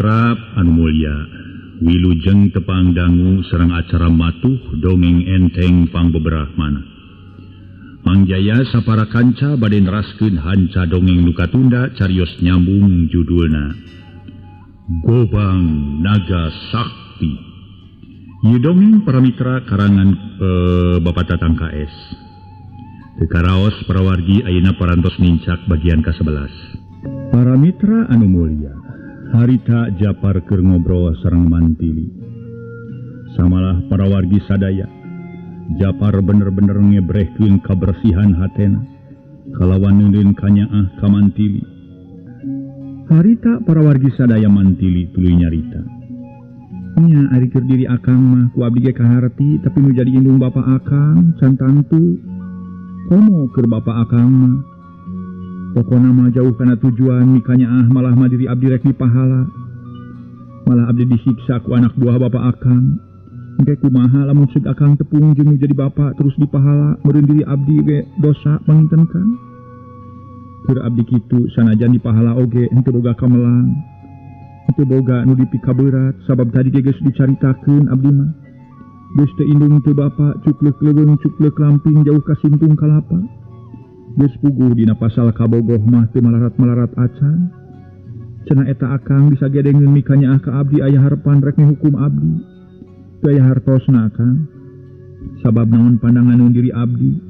Mitra anu mulya, wilujeng tepang dangu sareng acara matuh dongeng enteng pangbeberahmana. Mangjaya sapara kanca bade neraskeun hanca dongeng nu katunda carios nyambung judulna Gobang Naga Sakti. Ieu dongeng para mitra karangan Bapak Tatang KS. Teu karaos parawargi ayeuna parantos nincak bagian ka-11. Para mitra anu mulya, harita Japar keur ngobrol sareng Mantili. Samalah para wargi sadaya, Japar bener-bener ngebrehkeun kabersihan hatena kalawan neureun kanyaah ka Mantili. Harita para wargi sadaya Mantili tuluy nyarita. Nya ari keur diri akang mah ku abdi ge kaharti tapi nu jadi indung bapa akang can tangtu. Komo keur bapa akang mah. Pokona mah jauh kana tujuan mikanyaah malah mah diri abdi rek dipahala. Malah abdi disiksa ku anak buah bapa akang. Engke kumaha lamun ceuk akang tepung jeung jadi bapa terus dipahala meureun diri abdi ge dosa panginten kan. Keur abdi kitu sanajan dipahala oge henteu boga kamelang. Henteu boga nu dipikaberat sabab tadi ge geus dicaritakeun abdi mah. Geus teu indung teu bapa cukleuk leuweung cukleuk lamping jauh ka sintung kalapa. Geus puguh dina pasal kabogoh mah teu malarat-malarat acan. Cenah eta akang bisa gedengeun mikanyaah ka abdi aya harepan rek ngehukum abdi. Teu aya hartosna akang. Sabab naon pandangan diri abdi.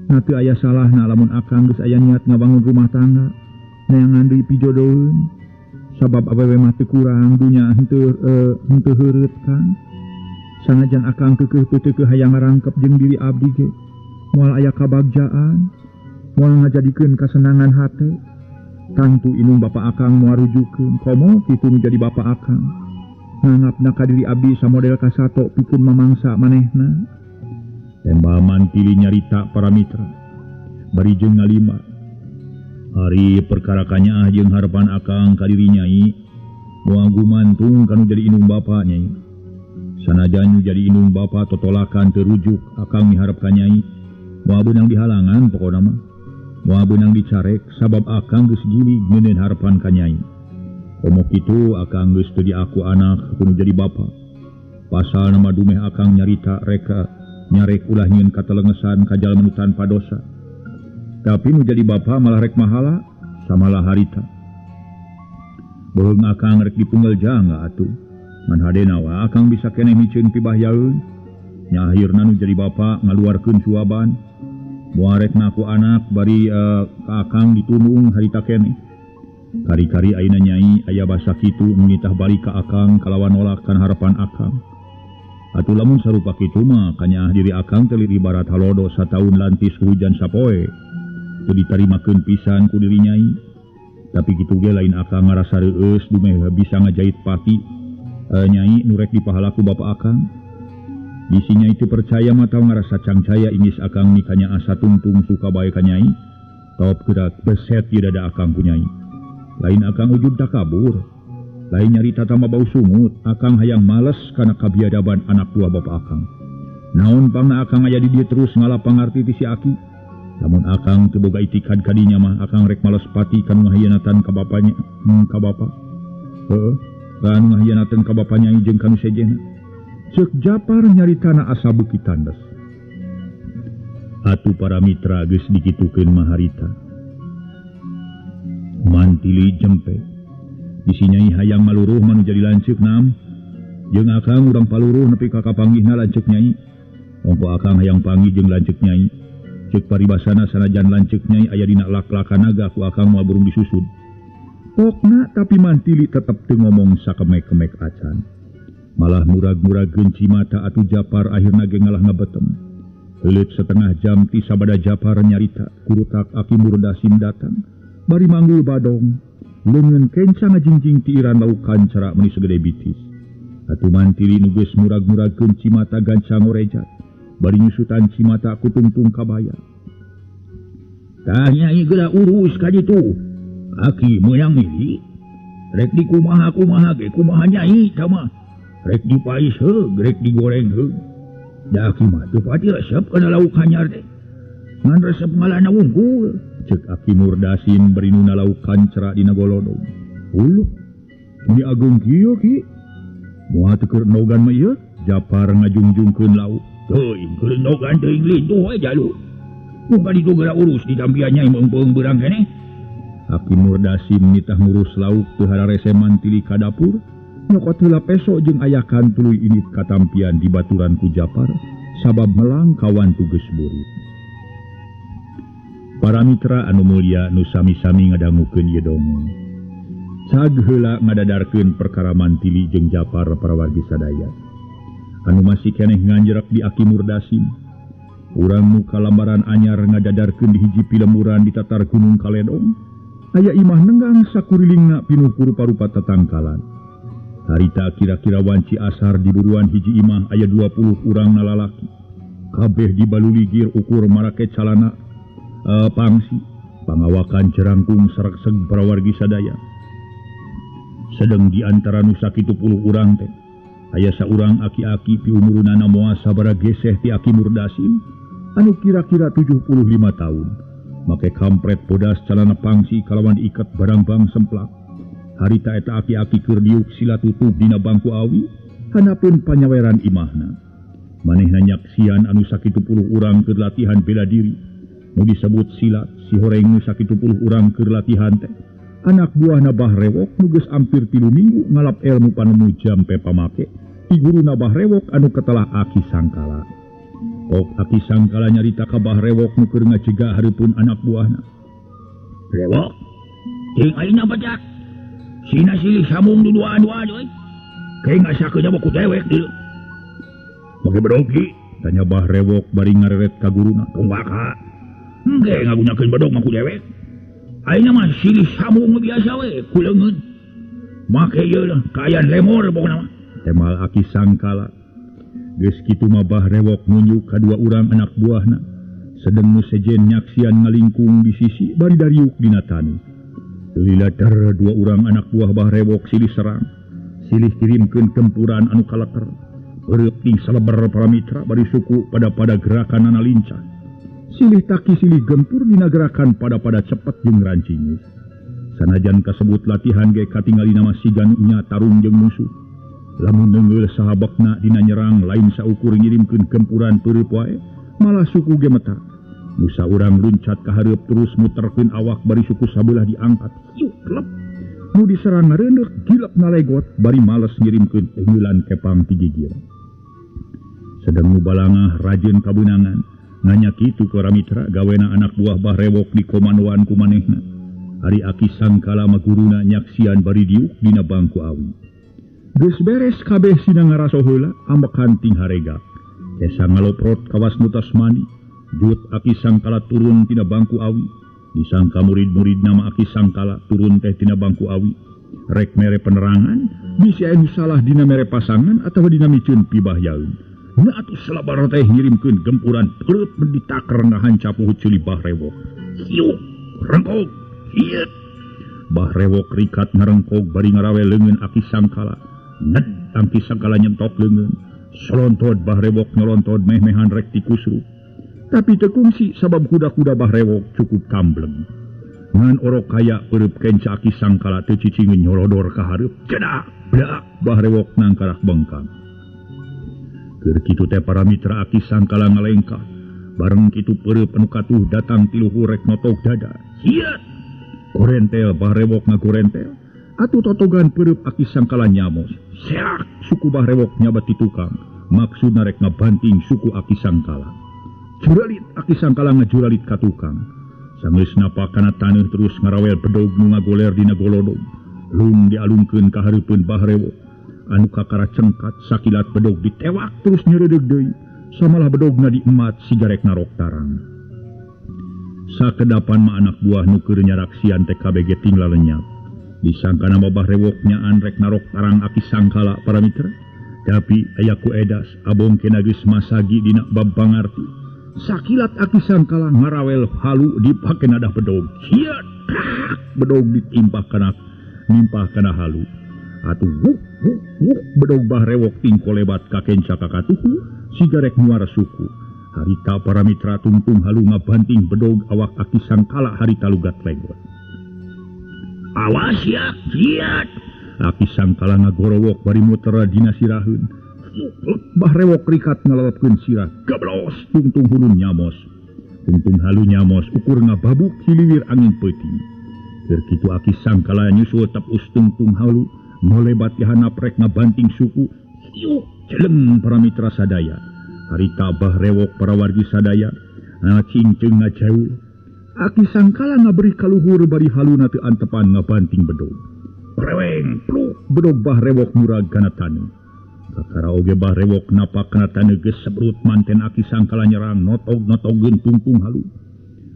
Na teu aya salahna lamun akang geus aya niat ngabangun rumah tangga, neangan deui pijodoheun. Sabab awewe mah teu kurang dunya henteu henteu heureut kan. Sanajan akang keukeuh teu teu hayang ngarangkep jeung diri abdi ge, moal aya kabagjaan. Moal ngajadikeun kasenangan hate. Tangtu inung bapa akang moal rujukeun komo kitu nu jadi bapa akang. Nganggapna ka diri abdi samodel kasato pikeun mamangsa manehna. Tembal Mantili nyarita para mitra bari jeung ngalima. Ari perkara kanyaah jeung harepan akang ka diri nyai moal gumantung kanu jadi inung bapa nyai. Sanajan nu jadi inung bapa totolakan teu rujuk akang miharep ka nyai. Moal beunang dihalangan pokona mah. Moal beunang dicarek sabab akang geus gili ngeuneun harepan ka nyai. Komo kitu akang geus teu diaku anak kudu jadi bapa. Pasal nama dumeh akang nyarita reka nyarek ulah nyieun katelengesan ka jalma nu tanpa dosa. Tapi nu jadi bapa malah rek mahala samalah harita. Beuheung akang rek dipunggel jangga atuh. Ngan hadena wa akang bisa keneh miceun pibahyaeun. Nya akhirna nu jadi bapa ngaluarkeun suaban. Moal rek ngaku anak bari ka akang ditunung harita keneh. Kari-kari ayeuna nyai aya basa kitu nitah balik ka akang kalawan nolak kana harapan akang. Atuh lamun sarupa kitu mah kanyaah diri akang teu ibarat halodo sataun lantis hujan sapoe. Teu ditarimakeun pisan ku diri nyai. Tapi kitu ge lain akang ngarasa reueus dumeh bisa ngajait pati nyai nu rek dipahala ku bapa akang. Bisi nyai teu percaya mah tau ngarasa cangcaya ingis akang mikanyaah satungtung suka bae ka nyai. Top gerak beset di dada akang ku nyai. Lain akang ujub takabur, lain nyarita tambah bau sungut, akang hayang males kana kabiadaban anak buah bapa akang. Naon pangna akang aya di dieu terus ngalah pangarti ti si aki. Lamun akang teu boga itikad ka dinya mah akang rek males pati kanu ngahianatan ka bapanya, ka bapa. Heuh, kanu ngahianatan ka bapa nyai jeung kanu sejenna. Ceuk Japar nyaritana asa beuki tandes. Atuh para mitra geus dikitukeun mah harita. Mantili jempe. Bisi nyai hayang maluruh manu jadi lanceuk nam. Jeung akang urang paluruh nepi ka kapanggihna lanceuk nyai. Ongko akang hayang panggih jeung lanceuk nyai. Ceuk paribasana sanajan lanceuk nyai aya dina lak-lakan naga ku akang moal burung disusud. Pokna tapi Mantili tetep teu ngomong sakemek-kemek acan. Malah murag-muragkeun cimata atuh Japar akhirna ge ngalah ngabetem. Heuleut setengah jam ti sabada Japar nyarita kurutak aki Murdasim datang. Bari manggul badong, leungeun kenca ngajingjing ti iran lauk kancara meuni segede bitis. Atuh Mantili nu geus murag-muragkeun cimata gancang ngorejat, bari nyusutan cimata ku tungtung kabaya. Tah nyai geura urus ka ditu. Aki meunang milih. Rek di kumaha-kumaha ge kumaha nyai tah mah. Rek dipais heug, rek digoreng heug. Da aki mah teu pati resep kana lauk hanyar teh. Ngan resep ngalana wungkul. Ceuk aki Murdasim bari nu lauk kancra dina golodog. Uluh. Ini agung kieu ki. Moal teu keur nogan mah ieu, Japar ngajungjungkeun lauk. Teuing keur nogan teuing lintuh we jalu. Muka ditu geura urus di tampian nyai meungpeung beurang keneh. Aki Murdasim nitah ngurus lauk teu hararese mantili ka dapur. Nyokot heula peso jeung ayakan tuluy init katampian di baturan ku Japar sabab melang kawan tuges burit. Para mitra anu mulia nu sami-sami ngadangukeun ieu dongeng. Cag heula ngadadarkeun perkara Mantili jeung Japar parawargi sadaya. Anu masih keneh nganjrek di Aki Murdasim. Urang nu kalambaran anyar ngadadarkeun di hiji pilemburan di tatar Gunung Kaledong. Aya imah nenggang sakurilingna pinuh ku rupa-rupa tatangkalan. Harita kira-kira wanci asar di buruan hiji imah aya 20 urang nalalaki. Kabeh dibaluligir ukur marake calana pangsi. Pangawakan cerangkung srekseg parawargi sadaya. Sedeng di antara nu sakitu puluh urang teh aya saurang aki-aki piumurunana moal sabaraha geseh ti Aki Murdasim anu kira-kira 75 tahun. Make kampret bodas calana pangsi kalawan diikat barangbang semplak. Harita eta aki-aki keur diuk sila tutup dina bangku awi hanapun panyaweran imahna. Manehna nyaksian anu sakitu puluh urang keur latihan bela diri. Nu disebut silat si horeng nu sakitu puluh urang keur latihan teh. Anak buahna Bah Rewok nu geus ampir 3 minggu ngalap ilmu panemu jampe pamake. Ti guruna Bah Rewok anu ketelah Aki Sangkala. Pok Aki Sangkala nyarita ka Bah Rewok nu keur ngacegah hareupeun anak buahna. Rewok, ting ayeuna bajak. Sina silih samung duduaan-duaan euy. Kayak ngasakeun nya ku dewek deui. Make bedog ki? Tanya Bah Rewok bari ngareret ka guruna. Tong waka. Engke ngagunakeun bedog mah ku dewek. Ayeuna mah silih sambung biasa we ku leungeun. Make ieu lah kaayaan lemor pokona mah. Temal Aki Sangkala. Geus kitu mah Bah Rewok nunjuk ka dua urang anak buahna. Sedeng nu sejen nyaksian ngalingkung di sisi bari dariuk dina taneuh. Lila dar dua urang anak buah Bah Rewok silih serang. Silih kirimkeun tempuran anu kaleker. Beureuk ting saleber para mitra bari suku pada-pada gerakanana lincah. Silih taki silih gempur dina gerakan pada-pada cepet jeung rancingis. Sanajan kasebut latihan ge katingalina mah siga nu nya tarung jeung musuh. Lamun neungeul sahabakna dina nyerang lain saukur ngirimkeun gempuran peureub wae, malah suku ge metar. Nu saurang luncat ka hareup terus muterkeun awak bari suku sabelah diangkat. Yuk klep. Nu diserang ngareundeuk gilep nalegot bari males ngirimkeun eungeulan kepang ti gigir. Sedeng nu balangah rajin kabeunangan. Nanya kitu ke mitra gawena anak buah Bah Rewok di komandoan ku manehna. Ari Aki Sangkala mah guruna nyaksian bari diuk dina bangku awi. Geus beres kabeh sina ngaraso heula ambekan ting harega. Esa ngaloprot kawas nu tos mandi. Jut Aki Sangkala turun tina bangku awi. Disangka murid-murid nama Aki Sangkala turun teh tina bangku awi. Rek mere penerangan, bisi aya nu salah dina mere pasangan atawa dina miceun pibahyaeun. Nu atuh salabar teh ngirimkeun gempuran peureut ditaker ngahanca puhut ceuli Bah Rewok. Siuk, rengkog, hiet. Bah Rewok rikat ngarengkog bari ngarawe leungeun Aki Sangkala. Ned Aki Sangkala nyentok leungeun. Solontod Bah Rewok nyolontod meh-mehan rek tikusru. Tapi teu kungsi sabab kuda-kuda Bah Rewok cukup kambleng. Ngan orok kaya peureub kenca Aki Sangkala teu cicingeun nyolodor ka hareup. Cedak, blak Bah Rewok nangkarak bengkang. Keur kitu teh para mitra Aki Sangkala ngalengkah. Bareng kitu peureub anu katuh datang ti luhur rek notok dada. Hiet. Gorentel Bah Rewok ngagorentel. Atuh totogan peureub Aki Sangkala nyamos. Seak suku Bah Rewok nyabat ti tukang. Maksudna rek ngabanting suku Aki Sangkala. Juralit Aki Sangkala ngajuralit ka tukang. Sanggeus napa kana taneuh terus ngarawel bedog nu ngagoler dina golodog. Lung dialungkeun ka hareupeun Bah Rewok. Anu kakara cengkat sakilat bedog ditewak terus nyereudeg deui. Samalah bedogna diemat sigarek narok tarang. Sakedapan mah anak buah nu keur nyaraksian teh kabeh ge tinggal lenyap. Disangka nama Bah Rewok nyaan rek narok tarang Aki Sangkala para mitra. Tapi aya ku edas abong kena geus masagi dina bab pangarti. Sakilat Aki Sangkala ngarawel halu dipake nadah bedog. Hiet, bedog ditimpah kana nimpah kana halu. Atuh wuk wuk wuk bedog Bah Rewok tingko lebat ka kenca kakatuhu sigarek muara suku. Harita para mitra tungtung halu ngabanting bedog awak Aki Sangkala harita lugat legot. Awas ya, hiet. Aki Sangkala ngagorowok bari muter dina siraheun. Bah Rewok rikat ngalelepkeun sirah. Gablos tungtung hulu nyamos. Tungtung halu nyamos ukur ngababuk hiliwir angin peuting. Keur kitu Aki Sangkala nyusul tepus tungtung halu, ngolebat di handap rek ngabanting suku. Yuk celeng para mitra sadaya. Harita Bah Rewok para wargi sadaya ngacinceng ngajauh. Aki Sangkala ngaberi kaluhur bari haluna teu antepan ngabanting bedog. Reweng pluk bedog Bah Rewok murag kana taneuh. Kakara oge Bah Rewok napak kana taneuh geus sebrut manten Aki Sangkala nyerang notog-notogeun tungtung halu.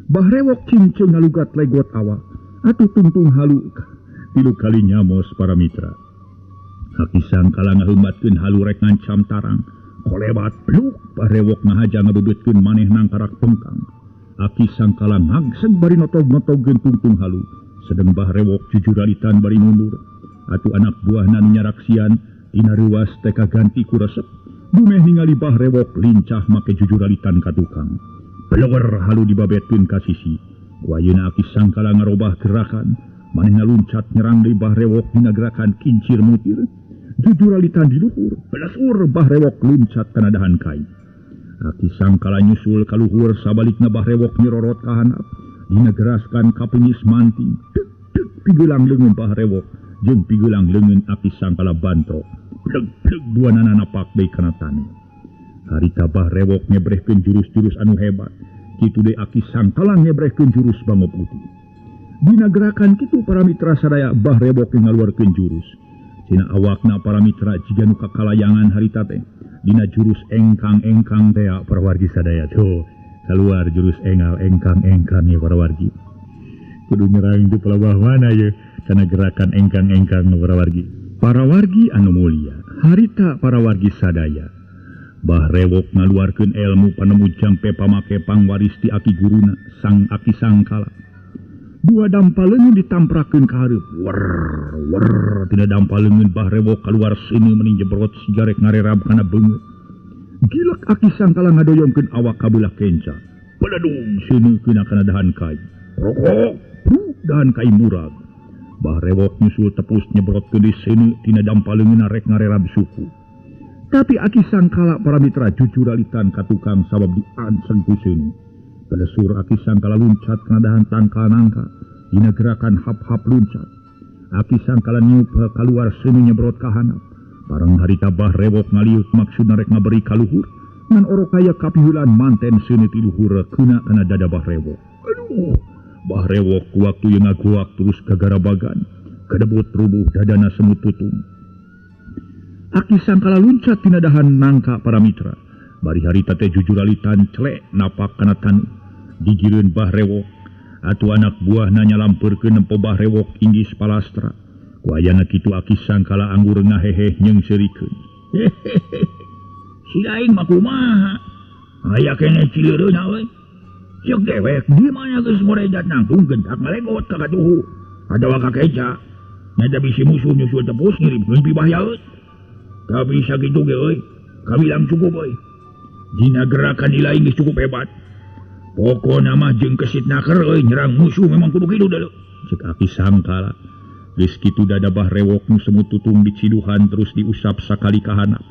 Bah Rewok cinceng ngalugat legot awak. Atuh tungtung halu tilu kali nyamos para mitra. Aki Sangkala ngaheumatkeun halu rek ngancam tarang. Kolebat pluk Bah Rewok ngahaja ngabebeutkeun maneh nangkarak pengkang. Aki Sangkala ngagseg bari notog-notogeun tungtung halu. Sedeng Bah Rewok jujuralitan bari mundur. Atuh anak buahna nu nyaraksian tina reuas teh kaganti ku resep. Dumeh ningali Bah Rewok lincah make jujuralitan ka tukang. Belower halu dibabetkeun ka sisi. Ku ayeuna Aki Sangkala ngarobah gerakan. Manehna luncat nyerang deui Bah Rewok dina gerakan kincir mutir. Jujuralitan di luhur, belasur Bah Rewok luncat kana dahan kai. Aki Sangkala nyusul ka luhur sabalikna Bah Rewok nyerorot ka handap. Dina geraskan kapenyis manting. Tek tek pigelang leungeun Bah Rewok jeung pigelang leungeun Aki Sangkala bantrok. Pleg pleg duanana napak deui kana taneuh. Harita Bah Rewok ngebrehkeun jurus-jurus anu hebat. Kitu deui Aki Sangkala ngebrehkeun jurus Bango Putih. Dina gerakan kitu para mitra sadaya Bah Rewok ngaluarkeun jurus. Dina awakna para mitra jiga nu kakalayangan harita teh. Dina jurus engkang-engkang tea para wargi sadaya tuh. Keluar jurus engal engkang-engkang ya para wargi. Kudu nyerang di pelabah mana ya karena gerakan engkang-engkang para wargi. Para wargi anu mulia, harita para wargi sadaya. Bah Rewok ngaluarkeun ilmu panemu jampe pamake pangwaris ti aki guruna Sang Aki Sangkala. Dua dampa leungeun ditamprakeun ka hareup. Wer wer tina dampa leungeun Bah Rewok kaluar seuneu meni jebrot sigarek ngarerab kana beungeut. Gilek Aki Sangkala ngadoyongkeun awak kabelah kenca. Beledung seuneu keuna kana dahan kai. Rokok bruk dahan kai murag. Bah Rewok nyusul tepus nyebrot deui seuneu tina dampa leungeunna rek ngarerab suku. Tapi Aki Sangkala para mitra jujuralitan ka tukang sabab dianceng ku seuneu. Belesur Aki Sangkala luncat kana dahan tangkal nangka. Dina gerakan hap-hap luncat. Aki Sangkala niup kaluar seuneu nyebrot ka handap. Bareng harita Bah Rewok ngaliut maksudna rek ngaberi kaluhur, ngan orok aya kapihulan manten seuneu ti luhur keuna kana dada Bah Rewok. Aduh, Bah Rewok waktu yang ngaguak terus kagarabagan, kadebut rubuh dadana semut tutung. Aki Sangkala luncat tina dahan nangka para mitra. Bari harita teh jujuralitan celek napak kana taneuh. Digireun Bah Rewok, atuh anak buahna nyalampeurkeun nempo Bah Rewok inggis palastra. Ku ayana kitu Aki Sangkala anggur ngaheheh nyeungseurikeun. Hehehe. Si aing mah kumaha? Aya keneh cileureuna we. Ceuk dewek di mana geus morejat nangtung gentak ngalegot ka katuhu. Adawa ka keca. Nya bisi musuh nyusul tepus ngirimkeun pibahyaeut. Tapi sakitu ge euy, kabilang cukup euy. Dina gerakan ilaing geus cukup hebat. Pokona mah jeung kesit naker euy nyerang musuh memang kudu kitu deuleu. Ceuk Aki Sangkala. Geus kitu dada Bah Rewok nu semut tutung diciduhan terus diusap sakali ka handap.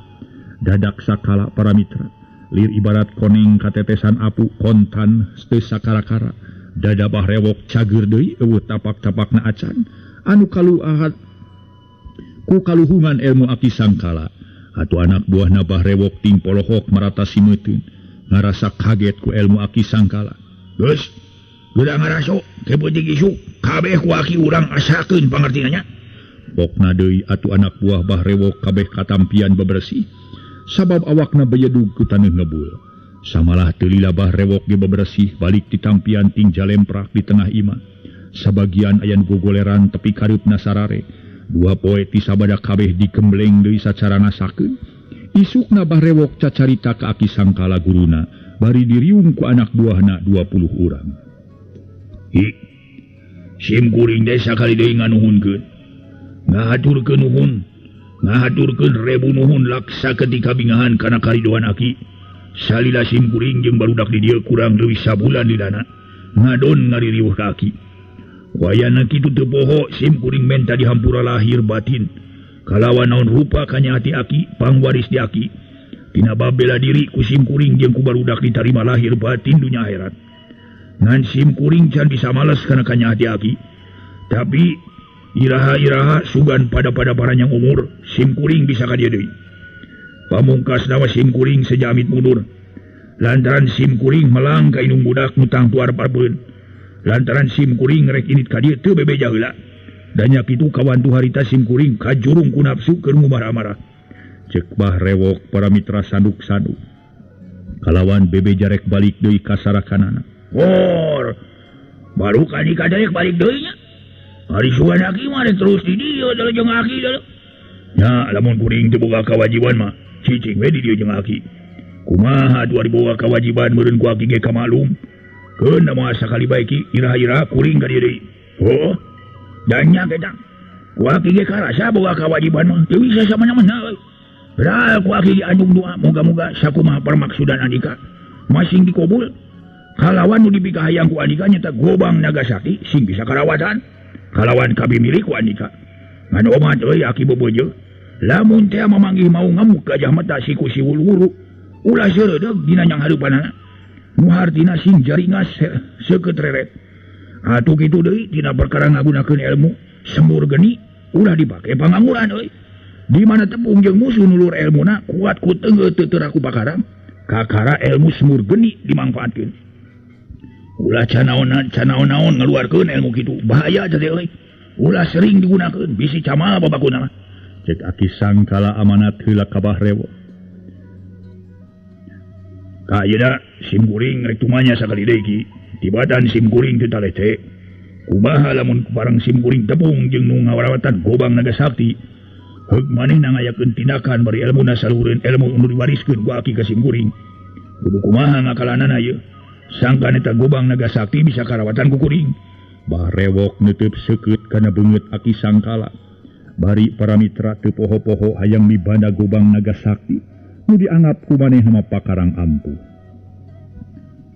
Dadak sakala para mitra. Lir ibarat koneng katetesan apu kontan teu sakara-kara. Dada Bah Rewok cager deui eueuh tapak-tapakna acan. Anu kaluahat ku kaluhungan ilmu Aki Sangkala. Atuh anak buahna Bah Rewok ting polohok marata simeuteun. Ngarasa kaget ku ilmu Aki Sangkala. Geus, geura ngaraso, kebeuting isuk kabeh ku aki urang asakeun pangartina nya. Pokna deui atuh anak buah Bah Rewok kabeh katampian bebersih. Sabab awakna beyedug ku taneuh ngebul. Samalah teu lila Bah Rewok ge bebersih balik ti tampian ting jalemprak di tengah imah. Sabagian aya nu gogoleran tepi kareupna sarare. Dua poe ti sabada kabeh digembleng deui sacara ngasakeun. Isukna Bah Rewok cacarita ka Aki Sangkala guruna bari diriung ku anak buahna 20 urang. Hi, sim kuring teh sakali deui nganuhunkeun. Ngahaturkeun nuhun, ngahaturkeun rebu nuhun laksa ketika bingahan kana karidoan aki. Salila sim kuring jeung barudak di dieu kurang leuwih sabulan lilana. Ngadon ngaririweuh ka aki. Wayana kitu teu poho sim kuring menta dihampura lahir batin. Kalawan naon rupa kanya hati aki pangwaris di aki. Tina bab bela diri ku sim kuring jeung ku barudak ditarima lahir batin dunya akhirat. Ngan sim kuring can bisa males kana kanya hati aki. Tapi iraha-iraha sugan pada-pada paranyang umur sim kuring bisa ka dieu deui. Pamungkas nawa sim kuring sejamit mundur. Lantaran sim kuring melang ka indung budak nu tangtu arep-arepeun. Lantaran sim kuring rek init ka dieu teu bebeja heula. Danya kitu kawantu harita sim kuring kajurung ku nafsu keur ngumarah-marah. Cek Bah Rewok para mitra sanduk-sanduk. Kalawan bebeja rek balik deui ka sarakanana. Hor, baru kali kadarek balik deui nya. Ari sugan aki mah rek terus di dieu teh jeung aki teh. Nya lamun kuring teu boga kawajiban mah cicing we di dieu jeung aki. Kumaha 2000 kawajiban meureun ku aki ge kamaklum. Keun moal sakali bae ki iraha-iraha kuring ka dieu deui. Oh, danya kita. Ku aki ge karasa boga kawajiban mah teu bisa samana-mana euy. Padahal ku aki dianjung doa moga-moga sakumaha permaksudan andika masing dikobul. Kalawan nu dipikahayang ku andika nyata gobang Nagasaki sing bisa karawatan. Kalawan kabeh milik ku andika. Ngan omat euy aki bobojo. Lamun teh mamanggih mau ngamuk gajah mata siku siwul wuru. Ulah seureudeg dina nyang hareupanana. Nu hartina sing jaringas seukeut reret. Atuh kitu deui tina perkara ngagunakeun ilmu sembur geni ulah dipake pangangguran euy. Di mana tepung jeung musuh nulur elmuna kuat ku teunggeut teu teu ku pakarang. Kakara ilmu sembur geni dimangfaatkeun. Ulah canaon-naon ngaluarkeun ilmu kitu bahaya teh euy. Ulah sering digunakeun bisi camal babakuna mah. Cek Aki Sangkala amanat heula ka Bah Rewok. Ka ayeuna sim kuring rek tumanya sakali deui ki. Tibatan sim kuring teu talete. Kumaha lamun barang sim kuring tepung jeung nu ngawarawatan gobang Nagasakti. Heug manehna ngayakeun tindakan bari elmuna saluhureun ilmu nu diwariskeun ku aki ka sim kuring. Kudu kumaha ngakalanana ieu? Sangkan eta gobang Nagasakti bisa karawatan ku kuring. Bah Rewok neuteub seukeut kana beungeut Aki Sangkala. Bari para mitra teu poho-poho hayang mibanda gobang Nagasakti nu dianggap ku manehna mah pakarang ampuh.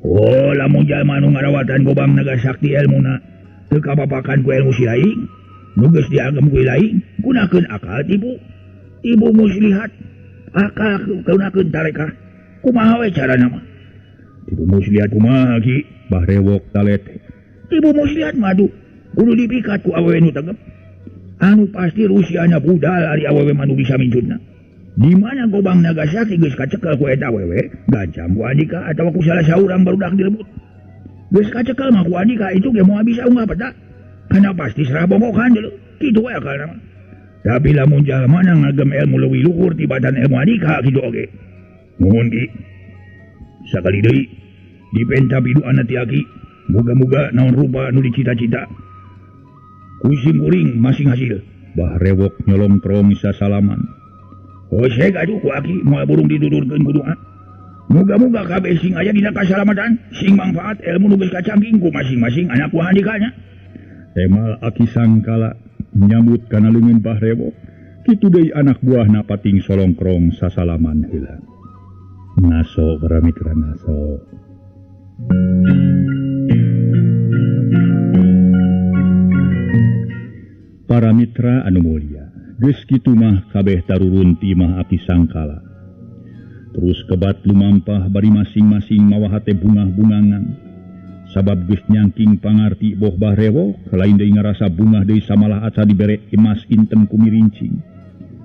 Oh, lamun jalma nu ngarawatan gobang Nagasakti elmuna teu kapapakan ku ilmu si lain, nu geus diagem ku lain, gunakeun akal tipu. Tipu muslihat, akal gunakeun tarekah. Kumaha we carana mah? Tipu muslihat kumaha ki? Bah Rewok talete. Tipu muslihat mah aduh, kudu dipikat ku awewe nu tegep. Anu pasti Rusiana budal ari awewe mah nu bisa mincunna. Di mana gobang Nagasaki geus kacekel ku eta awewe, gancang ku andika atawa ku salah saurang barudak direbut. Geus kacekel mah ku andika itu ge moal bisa unggah peta. Kana pasti serah bobokan deuleu. Kitu we akalna mah. Tapi lamun jalma ngagem ilmu leuwih luhur tibatan ilmu andika kitu oge. Nuhun ki. Sakali deui dipenta piduana ti aki, moga-moga naon rupa nu dicita-cita. Ku sim kuring masing hasil. Bah Rewok nyolongkrong sasalaman. Hosek aduh ku aki moal burung ditudurkeun ku doa. Moga-moga kabeh sing aya dina kasalamatan, sing mangfaat ilmu nu geus kacangking ku masing-masing anak buah andikanya. Temal Aki Sangkala nyambut kana leungeun Bah Rewok, kitu deui anak buahna pating solongkrong sasalaman heula. Ngaso para mitra ngaso. Para mitra anu mulia, geus kitu mah kabeh tarurun ti imah Aki Sangkala. Terus kebat lumampah bari masing-masing mawa hate bungah-bungangan. Sabab geus nyangking pangarti boh Bah Rewok, lain deui ngarasa bungah deui samalah aca dibere emas inten ku mirincing.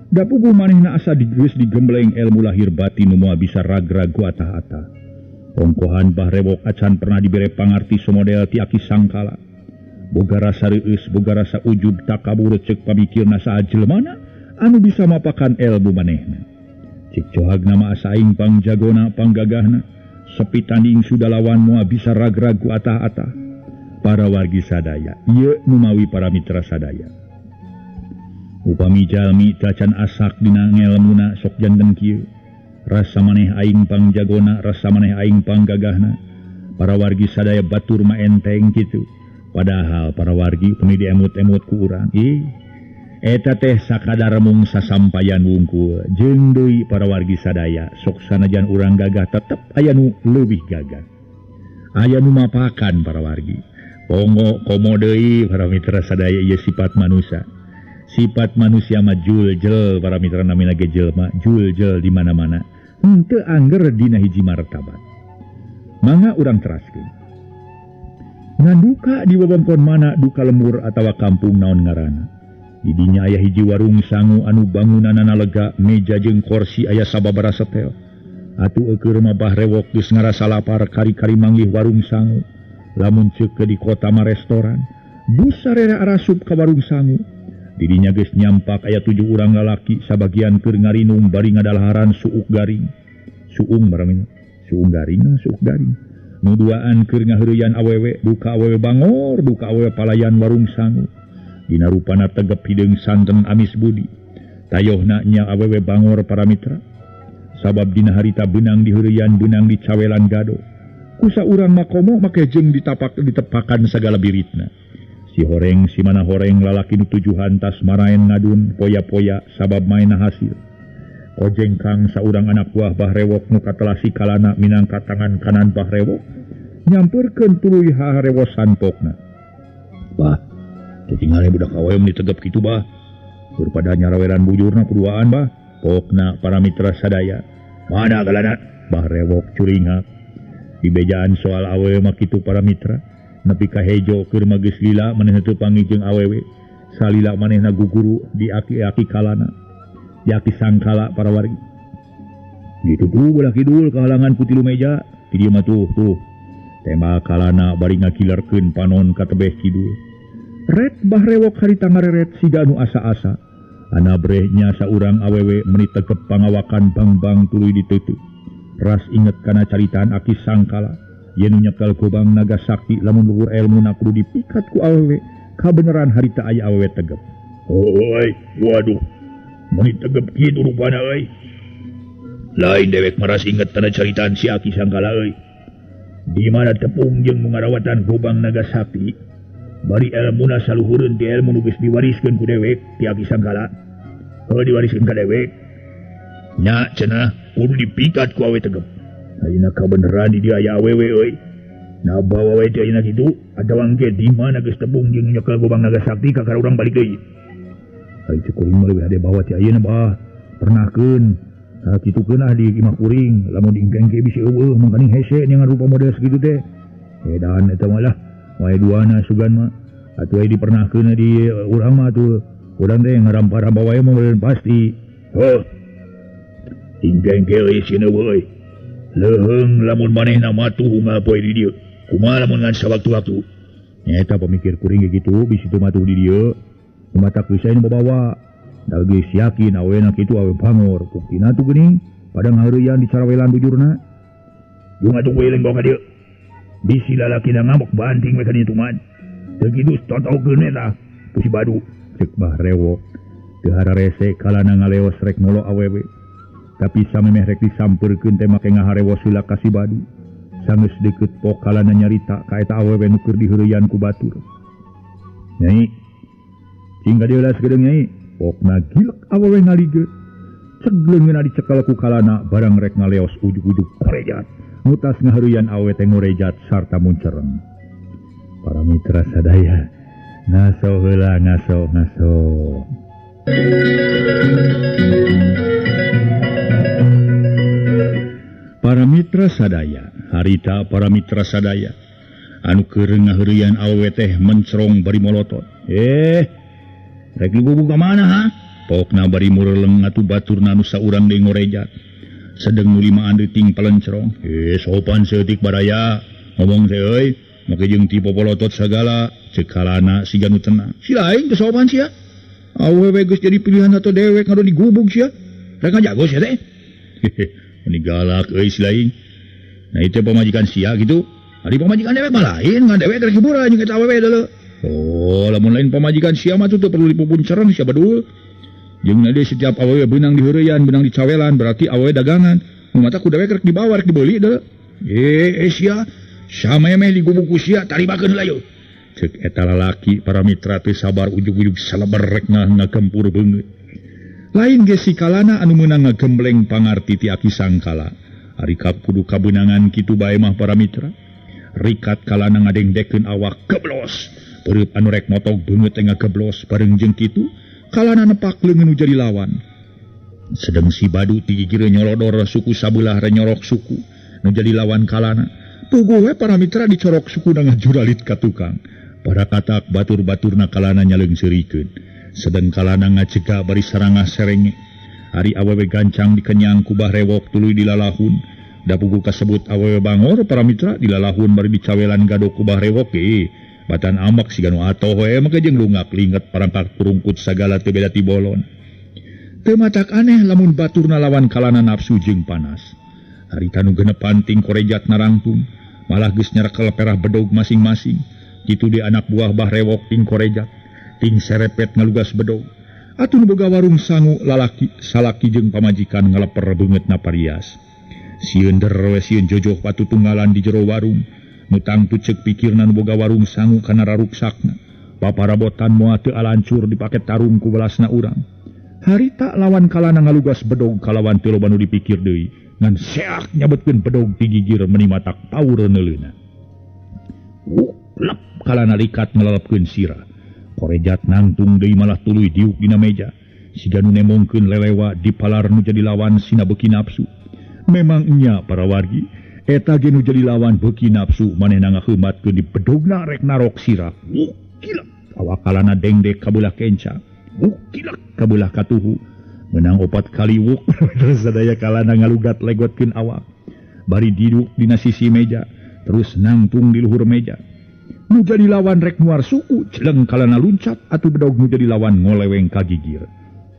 Da puguh manehna asa geus digembleng ilmu lahir batin nu moal bisa ragrag ku atah-atah. Ongkohan Bah Rewok acan pernah dibere pangarti somodel ti Aki Sangkala. Boga rasa reueus, boga rasa ujub takabur ceuk pamikirna saha jelemana anu bisa mapakan ilmu manehna. Cek cohagna mah asa aing pangjagona panggagahna, sepi tanding sudah lawan moal bisa ragrag ku atah-atah. Para wargi sadaya, ieu nu mawi para mitra sadaya. Upami jalmi tacan asak dina ngelmuna sok janten kieu. Rasa maneh aing pangjagona, rasa maneh aing panggagahna. Para wargi sadaya batur mah enteng kitu. Padahal para wargi upami diemut-emut ku urang, ih eta teh sakadar mung sasampayan wungkul. Jeung deui para wargi sadaya sok sanajan urang gagah tetep aya nu leuwih gagah. Aya nu mapakan para wargi. Pongo komo deui para mitra sadaya ieu sifat manusia. Sifat manusia mah juljel para mitra namina ge jelema juljel di mana-mana. Henteu angger dina hiji martabat. Mangga urang teraskeun. Nganduka di wewengkon mana duka lembur atawa kampung naon ngaranna. Di dinya aya hiji warung sangu anu bangunanana lega, meja jeung kursi aya sababaraha setel. Atuh eueuh mah Bah Rewok geus ngarasa lapar kari-kari manggih warung sangu. Lamun ceuk di kota mah restoran, bus sarera arasup ka warung sangu. Didinya geus nyampak aya 7 urang lalaki sabagian keur ngarinung bari ngadalaharan suuk garing. Suung barang suung garing, suuk garing. Nu duaan keur ngaheureuyan awewe, duka awewe bangor, duka awewe palayan warung sangu. Dina rupana tegep hideung santen amis budi. Tayohna nya awewe bangor para mitra. Sabab dina harita beunang diheureuyan beunang dicawelan gado. Kusa urang makomo make jeung ditapak ditepakan sagala biritna. Si horeng si mana horeng lalaki nu tujuhan tas maraen ngadun poya-poya sabab maena hasil. Ojengkang saurang anak buah Bah Rewok nu katelah si Kalana minangka tangan kanan Bah Rewok nyamperkeun tuluy haharewosan pokna. Bah, tinggal budak awewe mun ditegep kitu bah. Keur pada nyaraweran bujurna kuduaan bah. Pokna para mitra sadaya. Mana galana? Bah Rewok curingak. Dibejaan soal awewe mah kitu para mitra. Nepi ka hejo keur mah geus lila manehna teu panggih jeung awewe. Salila manehna guguru di aki-aki kalana. Di aki sangkala para wargi. Gitu tuh belah kidul kahalangan ku tilu meja. Di dieu mah tuh tuh. Tema kalana bari ngakilerkeun panon ka tebeh kidul. Ret Bah Rewok harita ngareret siga nu asa-asa. Anabrehnya saurang awewe meuni tegep pangawakan bang-bang tuluy diteuteut. Ras inget kana caritaan aki sangkala yen nyekel gobang naga sakti lamun luhur elmuna kudu dipikat ku awewe kabeneran harita aya awewe tegep. Oi, waduh. Meuni tegep kitu rupana euy. Lain dewek maras inget kana caritaan si aki sangkala euy. Di mana tepung jeung ngarawatan gobang naga sakti bari elmuna saluhureun ti elmu nu geus diwariskeun ku dewek ti aki sangkala. Heuh diwariskeun ka dewek. Nya cenah kudu dipikat ku awe tegep. Ayeuna kabeneran di dieu aya awewe euy. Na bawa we teh ayeuna kitu atawa engke di mana geus tepung jeung nyekel gobang naga sakti ka urang balik deui. Ari cek kuring mah leuwih hade bawa ti ayeuna bah. Pernahkeun. Tah kitu keun ah di imah kuring lamun diengke-engke bisi eueuh mangkaning hese nyangan rupa model sakitu teh. Edan eta mah lah. Wae duana sugan mah atuh aya dipernahkeun di urang mah atuh urang teh ngarampa-rampa wae mah pasti. Heuh. Ingkeng euy sieun euy. Leuheung lamun manehna matuh unggal poe di dieu. Kumaha lamun ngan sawaktu-waktu? Nyaeta pamikir kuring ge kitu bisi teu matuh di dieu. Kumatak bisa nu bawa. Da geus yakin awena kitu awe bangor. Buktina tuh geuning pada ngaheureuyan dicarawelan bujurna. Jeung atuh weleng bawa ka dieu. Bisi lalakina ngamuk banting we ka ditu man. Teu kitu totokeun eta ku si Badu. Ceuk Bah Rewok. Teu hararese kalana ngaleos rek ngolo awewe. Tapi samemeh rek disampeurkeun teh make ngaharewos heula ka si Badu. Sanggeus deukeut pok kalana nyarita ka eta awewe nu keur diheureuyaan ku batur. Nyai, cing ka dieu lah sagedeung nyai. Pokna gilek awewe ngaligeut. Ceg leungeunna dicekel ku kalana barang rek ngaleos ujug-ujug korejat. Mutas ngaheureuyan awewe teh ngorejat sarta muncereng. Para mitra sadaya, ngaso heula ngaso ngaso. Para mitra sadaya, harita para mitra sadaya, anu keur ngaheureuyan awewe teh mencerong bari molotot. Rek dibubuk ka mana ha? Pokna bari mureleng atuh baturna nu saurang deui ngorejat. Sedeng nu limaan leuting palencerong. Sopan seutik baraya. Ngomong teh euy, make jeung ti popolotot sagala, ceuk kalana siga nu tenang. Si lain teu sopan sia. Awewe geus jadi pilihan atau dewek ngadu digubug sia. Rek ngajago sia teh. Meni galak euy si lain. Nah itu pamajikan sia gitu. Ari pamajikan dewek mah lain, ngan dewek rek hiburan jeung eta awewe deuleu. Oh, lamun lain pamajikan sia mah teu perlu dipupun cereng sia badul. Jeung deui setiap awewe beunang diheureyan, beunang dicawelan, berarti awewe dagangan. Nu mata ku dewek rek dibawa rek dibeli deuleu. Sia samemeh digubug ku sia tarimakeun heula yeuh. Ceuk eta lalaki para mitra teu sabar ujug-ujug saleber rek ngagempur beungeut. Lain ge si kalana anu meunang ngagembleng pangarti ti aki sangkala. Ari kudu kabeunangan kitu bae mah para mitra. Rikat kalana ngadengdekeun awak geblos. Peureut anu rek motog beungeut teh ngageblos bareng jeung kitu kalana nepak leungeun nu jadi lawan. Sedeng si Badu ti gigir nyolodor suku sabelah renyorok suku nu jadi lawan kalana. Puguh we para mitra dicorok suku na ngajuralit ka tukang. Para katak batur-baturna kalana nyaleungseurikeun. Sedeng kalana ngacega bari sarangah serenge. Ari awewe gancang dikenyang ku Bah Rewok tuluy dilalahun. Da puguh kasebut awewe bangor para mitra dilalahun bari dicawelan gadok ku Bah Rewok ge. Batan amak siga nu atoh we make jeung lungak linget parangkat kurungkut sagala teu beda ti bolon. Teu matak aneh lamun baturna lawan kalana nafsu jeung panas. Harita nu genepan ting korejat narangtung, malah geus nyerekel perah bedog masing-masing. Kitu di anak buah Bah Rewok ting korejat, ting serepet ngalugas bedog. Atuh nu boga warung sangu lalaki salaki jeung pamajikan ngaleper beungeutna parias. Sieun der we sieun jojoh patutunggalan di jero warung. Nu tangtu ceuk pikirna nu boga warung sangu kana raruksakna. Paparabotan moal teu alancur dipake tarung ku belasna urang. Harita lawan kalana ngalugas bedog kalawan teu loba nu dipikir deui. Ngan seak nyabetkeun bedog ti gigir meuni matak paur neuleuna. Lep kalana likat ngalelepkeun sirah. Korejat nangtung deui malah tuluy diuk dina meja. Siga nu nemongkeun lelewa dipalar nu jadi lawan sina beuki nafsu. Memang nya para wargi, eta ge nu jadi lawan beuki nafsu manehna ngaheumatkeun di bedogna rek narok sirah. Kilak awak kalana dengdek kabelah kenca. Kilak kabelah katuhu. Menang opat kali wuk terus sadaya kalana ngalugat legotkeun awak. Bari diduk dina sisi meja, terus nangtung di luhur meja. Nu jadi lawan rek muar suku, celeng kalana luncat atuh bedog nu jadi lawan ngoleweng ka gigir.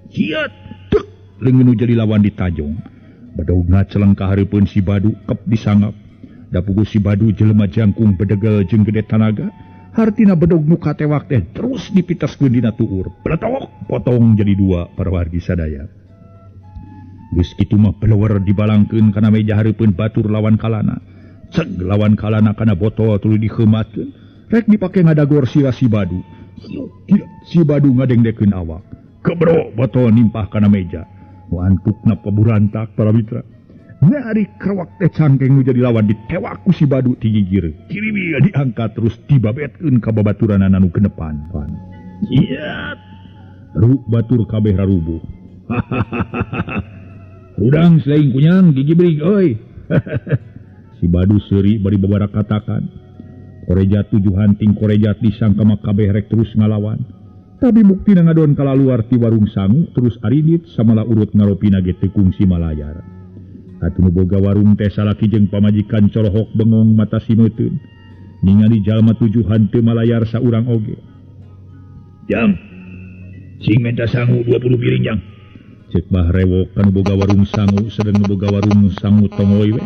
Ciat tek leungeun nu jadi lawan ditajong. Bedogna celeng ka hareupeun si Badu kep disangap. Da puguh si Badu jelema jangkung bedegel jeung gede tanaga. Hartina bedog nu katewak teh terus dipitaskeun dina tuur. Beletok potong jadi dua para wargi sadaya. Geus kitu mah belewer dibalangkeun kana meja hareupeun batur lawan kalana. Ceg lawan kalana kana botol tuluy diheumatkeun. Rek dipake ngadagor sirah si Badu. Si Badu ngadengdekeun awak. Kebro botol nimpah kana meja. Nu antukna paburantak para mitra. Nyari kerwak teh cangkeng nu jadi lawan ditewak ku si Badu ti gigir. Kiribi diangkat terus dibabetkeun ka babaturanana nu genepan. Iat. Ruk batur kabeh rarubuh. Rudang selain kunyang gigi berig euy. Si Badu seuri bari babara katakan. Korejat tujuhan ting korejat disangka mah kabeh rek terus ngalawan. Tapi buktina ngadon kalaluar ti warung sangu terus aridit samalah urut ngaropina ge teu kungsi malayar. Atuh nu boga warung teh salaki jeung pamajikan colohok bengong mata simeuteun. Ningali jalma tujuhan teu malayar saurang oge. Jang, sing menta sangu 20 piring jang. Cek Bah Rewok kanu boga warung sangu sedeng nu boga warung sangu tongoy we.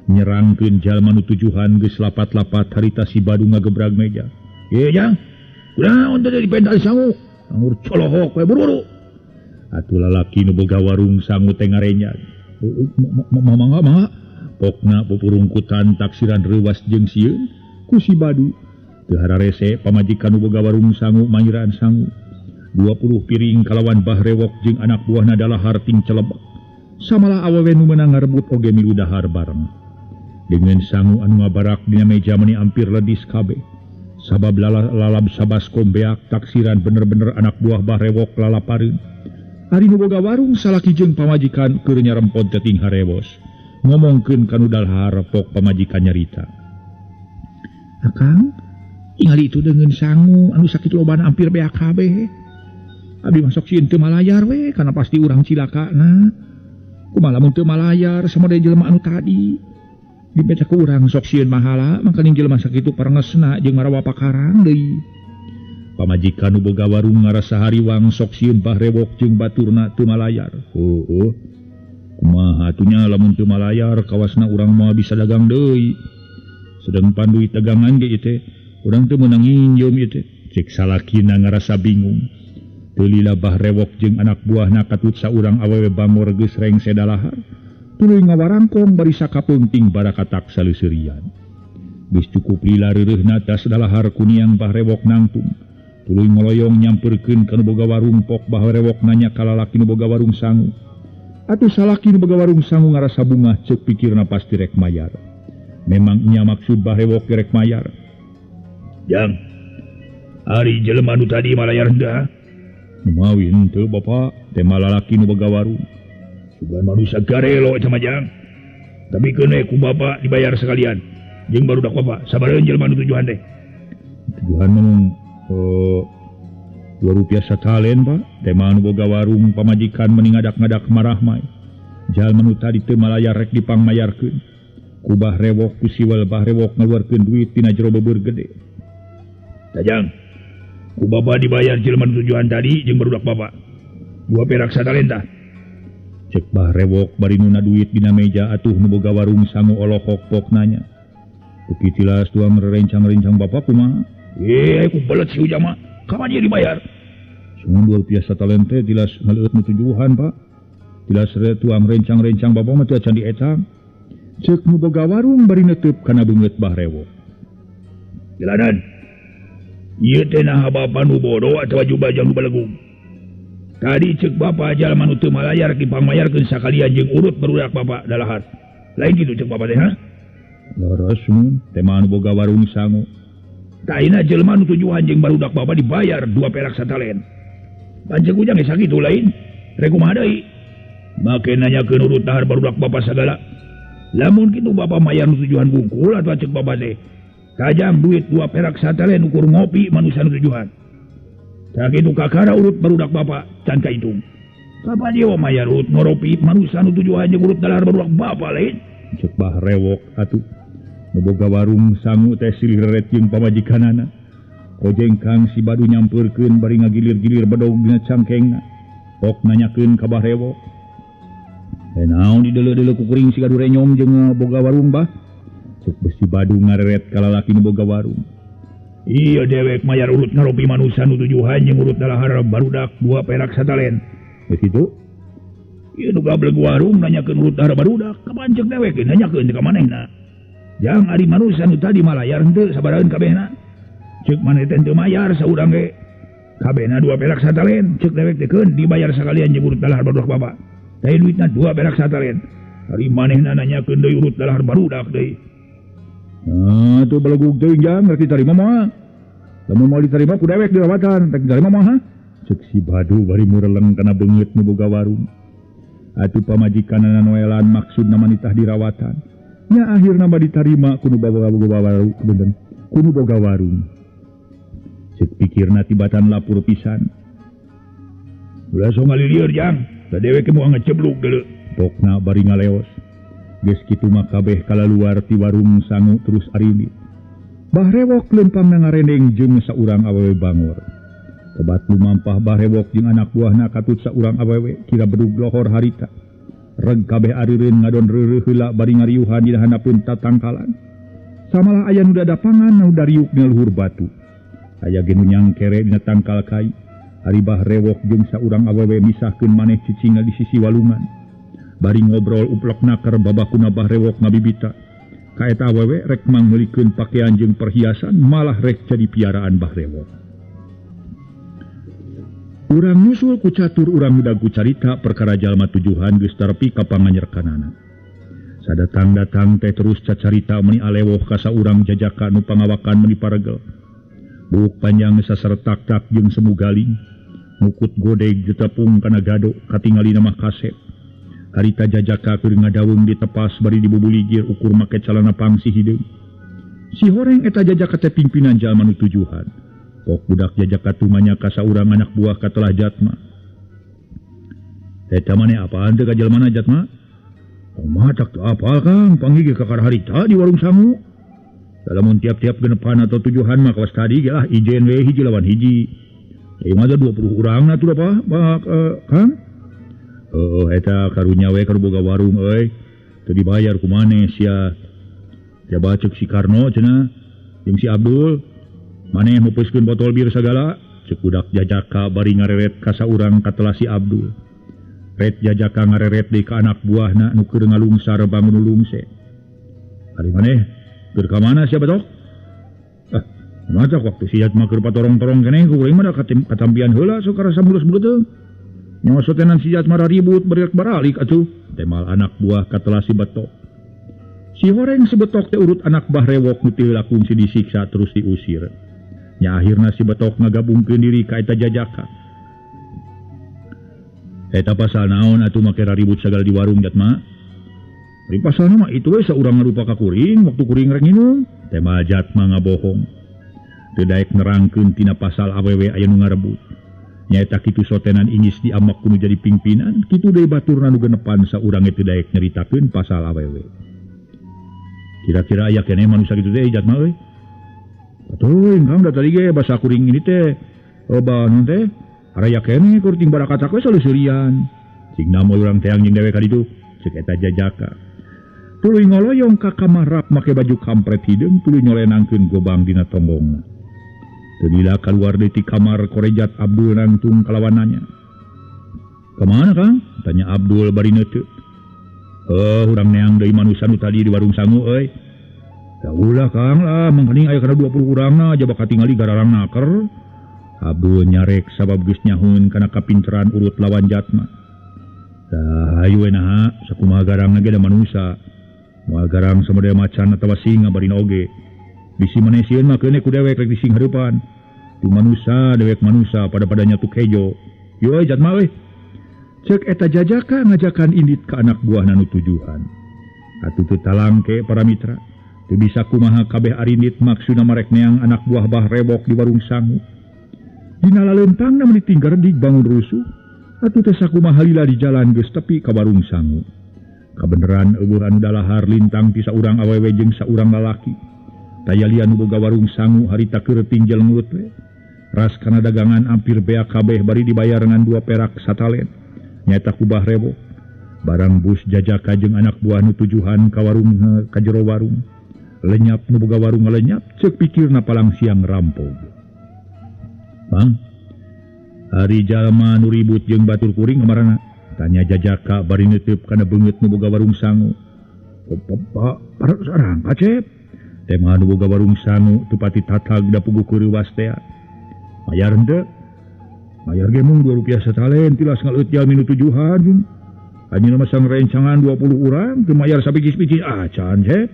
Nyerangkeun jalma nu tujuhan geus lapat-lapat harita si Badu ngagebrag meja. Ye jang, kunaon teh dipenta sangu? Anggur colohok we buru-buru. Atuh lalaki nu boga warung sangu teh ngarenyag. Mangga mangga pokna pupurungkutan taksiran reuwas jeung sieun ku si Badu. Teu hararese pamajikan nu boga warung sangu mangiraan sangu 20 piring kalawan Bah Rewok jeung anak buahna dalahar ting celebek. Samalah awewe nu meunang ngarebut oge milu dahar bareng. Dengan sangu anu ngabarak dina meja meuni ampir ledis kabeh. Sabab lalab sabaskom beak taksiran bener-bener anak buah Bah Rewok lalapareun. Ari nu boga warung salaki jeung pamajikan keur nyarempon teh ting harewos. Ngomongkeun ka nu dalahar pok pamajikan nyarita. Akang, ingali itu dengan sangu anu sakit lobana ampir beak kabeh. Abdi masuk sieun teu malayar we kana pasti urang cilakana. Kumaha lamun teu malayar samade jelema anu tadi. Dibeca ku urang sok sieun mahala mangkaning jelema sakitu parengesna jeung marawa pakarang deui. Pamajikan nu boga warung ngarasa hariwang sok sieun Bah Rewok jeung baturna teu malayar. Heueuh. Kumaha atunya lamun teu malayar kawasna urang moal bisa dagang deui. Sedeng panduit dagangan ge ieu teh, urang teu meunang nginjeum ieu teh. Cek salakina ngarasa bingung. Teu lila Bah Rewok jeung anak buahna katut saurang awewe bangor geus rengse dalahar. Tuluy ngawarangkong bari sakapeungting barakatak saleuseurian. Geus cukup lila reureuhna tas dalahar kuniang Bah Rewok nangtung. Tuluy ngoloyong nyamperkeun ka nu boga warung pok Bah Rewok nanya ka lalaki nu boga warung sangu. Atuh salaki nu boga warung sangu ngarasa bungah ceuk pikirna pasti rek mayar. Memang nya maksud Bah Rewok gerek mayar. Jang, ari jelema nu tadi malayar henteu? Mawi henteu Bapak, teh malalaki nu boga warung. Sugan manusia garelo eta mah Jang. Tapi keun we ku Bapak dibayar sekalian. Jeung barudak Bapak, sabaraha jelema nu tujuan teh? Tujuan mah 2 rupiah satalen Pak. Teh mah nu boga warung pamajikan meni ngadak-ngadak marah mah. Jalma nu tadi teu malayar rek dipangmayarkeun. Ku Bah Rewok ku siwel Bah Rewok ngaluarkeun duit tina jero beubeur gede. Tajang, ku Bapak dibayar jelema nu tujuan tadi jeung barudak Bapak. 2 perak satalen tah. Cek Bah Rewok bari nuna duit dina meja atuh nu boga warung sangu olohok pok nanya. Beuki tilas tuang rerencang-rencang Bapak kumaha? Ku belet si ujang mah. Kapan dia dibayar? Sungun 2 rupiah satalen teh tilas ngaleueut nu tujuhan Pak. Tilas tuang rencang-rencang Bapak mah teu acan dietang. Cek nu boga warung bari neuteub kana beungeut Bah Rewok. Jalanan. Ieu teh naha bapa nu bodoh atawa jubah jang nu balegung. Tadi cek bapa jalma nu teu malayar dipangmayarkeun sakalian jeung urut barudak bapa dalahar. Lain kitu cek bapa teh ha? Leres mun teh mah nu boga warung sangu. Taina jelema nu tujuan jeung barudak bapa dibayar 2 perak satalen. Pancek ujang ge sakitu lain. Rek kumaha deui? Make nanyakeun urut dahar barudak bapa sagala. Lamun kitu bapa mayar nu tujuan bungkul atawa cek bapa teh. Tajam duit 2 perak satalen ukur ngopi manusia nu tujuan. Tak kitu kakara urut barudak bapa can kahitung. Kapan dewa mayar urut ngoropi manusia nu tujuan jeung urut dalahar barudak bapa lain? Cek Bah Rewok atuh. Nu boga warung sangu teh silih reret jeung pamajikanana. Kojengkang si Badu nyampeurkeun bari ngagilir-gilir bedog dina cangkengna. Pok nanyakeun ka Bah Rewok. Naon dideuleu-deuleu ku kuring si Gadu renyong jeung boga warung bah? Cek besi Badu ngareret ka lalaki nu boga warung. Iya dewek mayar urut ngaropi manusia nu tujuhan jeung urut dalahar barudak 2 perak satalen. Geus kitu? Ieu nu gableg warung nanyakeun urut dahar barudak, kapan cek dewek nanyakeun ka manehna. Jang ari manusia nu tadi malayar henteu sabaraheun kabehna. Cek maneh teh teu mayar saurang ge. Kabehna 2 perak satalen, cek dewek teh keun dibayar sakalian jeung urut dalahar barudak bapa. Teh duitna 2 perak satalen. Ari manehna nanyakeun deui urut dalahar barudak deui. Ah, tuh belegug teuing jang rek ditarima mah. Lamun moal ditarima ku dewek dirawatan, rek ditarima mah ha. Cek si Badu bari mureleng kana beungeut nu boga warung. Atuh pamajikanana noelan maksudna manitah dirawatan. Nya akhirna mah ditarima ku nu boga warung, benten. Ku nu boga warung. Cek pikirna tibatan lapur pisan. Ulah sok ngalilieur jang, da dewek moal ngecebluk deuleu. Pokna bari ngaleos. Geus kitu mah kabeh kalaluar ti warung sangu terus arindit. Bah Rewok lempangna ngarendeng jeung saurang awewe bangor. Kebat lumampah Bah Rewok jeung anak buahna katut saurang awewe kira bedug lohor harita. Reg kabeh arireun ngadon reureuh heula bari ngariuhan di handapeun tatangkalan. Samalah aya nu dadapangan nu dariuk dina luhur batu. Aya ge nu nyangkere dina tangkal kai. Ari Bah Rewok jeung saurang awewe misahkeun maneh cicingna di sisi walungan. Bari ngobrol uplek naker babakuna Bah Rewok ngabibita. Ka eta awewe rek mangmeulikeun pakaian jeung perhiasan malah rek jadi piaraan Bah Rewok. Urang nyusul ku catur urang muda ku carita perkara jalma tujuhan geus tarepi ka panganyerkanana. Sadatang-datang teh terus cacarita meuni alewoh ka saurang jajaka nu pangawakan meuni paregel. Buuk panjang sasaretak-tak jeung semu galing. Mukut godeg ditepung kana gado katingalina mah kasep. Harita jajaka keur ngadaweung ditepas bari dibubuligir ukur make calana pangsi hideung. Si horeng eta jajaka teh pimpinan jalma nu tujuhan. Pok budak jajaka tumanya ka saurang anak buah katelah Jatma. Eta maneh apaan teh ka jalmana Jatma? Kumaha tak teu apal Kang, panggih ge kakara harita di warung sangu. Lamun tiap-tiap genepan atau tujuhan mah kawas tadi ge lah ijen we hiji lawan hiji. Ieu mah 20 urang atuh apa Kang? Eta karunya we karu boga warung euy. Teu dibayar ku maneh sia. Coba cek si Karno cenah jeung si Abdul. Maneh mupeuskeun botol bir sagala, cek budak jajaka bari ngareret ka saurang katelah si Abdul. Ret jajaka ngareret deui ka anak buahna nu keur ngalungsar bangun lungse. Ari maneh keur ka mana sia batok? Ah, matak waktu si Jatma keur patorong-torong keneh ku kuring mah da katampian heula sok karasa mulus beuteung. Nyosotenan si Jatma ribut beriak baralik atuh. Temal anak buah katelah si Betok. Si horeng sebetok teh urut anak Bah Rewok nu teu heula kungsi disiksa terus diusir. Nya akhirna si betok ngagabungkeun diri ka eta jajaka. Eta pasal naon atuh make ribut sagala di warung Jatma? Ari pasalna mah itu we saurang ngarupa ka kuring waktu kuring rek nginum. Tema Jatma ngabohong. Teu daek nerangkeun tina pasal awewe aya nu ngarebut. Nyaeta kitu sotenan ingis diamak kudu jadi pimpinan, kitu deui baturna nu genepan saurang teu daek nyaritakeun pasal awewe. Kira-kira aya keneh manusia kitu teh Jatma euy. Atuh Kang da tadi ge basa kuring ini teh loba naon teh araya keneh kur ting barakatak we salusurian. Cing namo urang teang jeung dewek ka ditu ceuk eta jajaka. Tuluy ngoloyong ka kamar rap make baju kampret hideung tuluy nyolenangkeun gobang dina tonggongna. Teu lila kaluar deui ti kamar korejat Abdul nangtung kalawananya. "Kamana Kang?" tanya Abdul bari neuteup. Urang neang deui manusa nu tadi di warung sangu euy. Da ulah Kang lah, mangkaning aya kana 20 urangna jaba katingali gararang naker. Abdul nyarek sabab geus nyahun kana kapinteran urut lawan Jatma. Dah hayu we naha, sakumaha garangna ge da manusa. Moal garang samodel macan atawa singa barina oge. Bisi maneh sieun mah keuneh ku dewek rek dising hareupan. Tu manusa dewek manusa pada-padanya tu kejo. Yo euy Jatma euy. Cek eta jajaka ngajakan indit ka anak buahna nu tujuhan. Atuh teu talangke para mitra. Teu bisa kumaha kabeh arindit maksudna marek neang anak buah Bah Rewok di warung sangu. Dina laleumpangna meuni tinggal redig bangun rusuh. Atuh teh sakumaha lila di jalan geus tepi ka warung sangu. Kabeneran eueuh anu dalahar lintang ti saurang awewe jeung saurang lalaki. Taya lian nu boga warung sangu harita keur tinjel ngeut we. Ras kana dagangan ampir beak kabeh bari dibayar ngan 2 perak satalen. Nyata ku Bah Rewok. Barang bus jajaka jeung anak buah nu tujuhan ka warung ka jero warung. Lenyap nu boga warung ngalenyap ceuk pikirna palang siang rampog. "Bang, ari jalma nu ribut jeung batur kuring kamarana?" tanya jajaka bari neuteub kana beungeut nu boga warung sangu. "Pak, sarang Kacep." Tema nu boga warung sangu teu pati tatag da puguh keureuwas tea. "Mayar henteu?" "Mayar ge mung 2 rupiah satalen tilas ngaleut jalmi nu tujuhan. Anjeunna mah sang rencangan 20 urang teu mayar sapikis-pikis acan, Cep."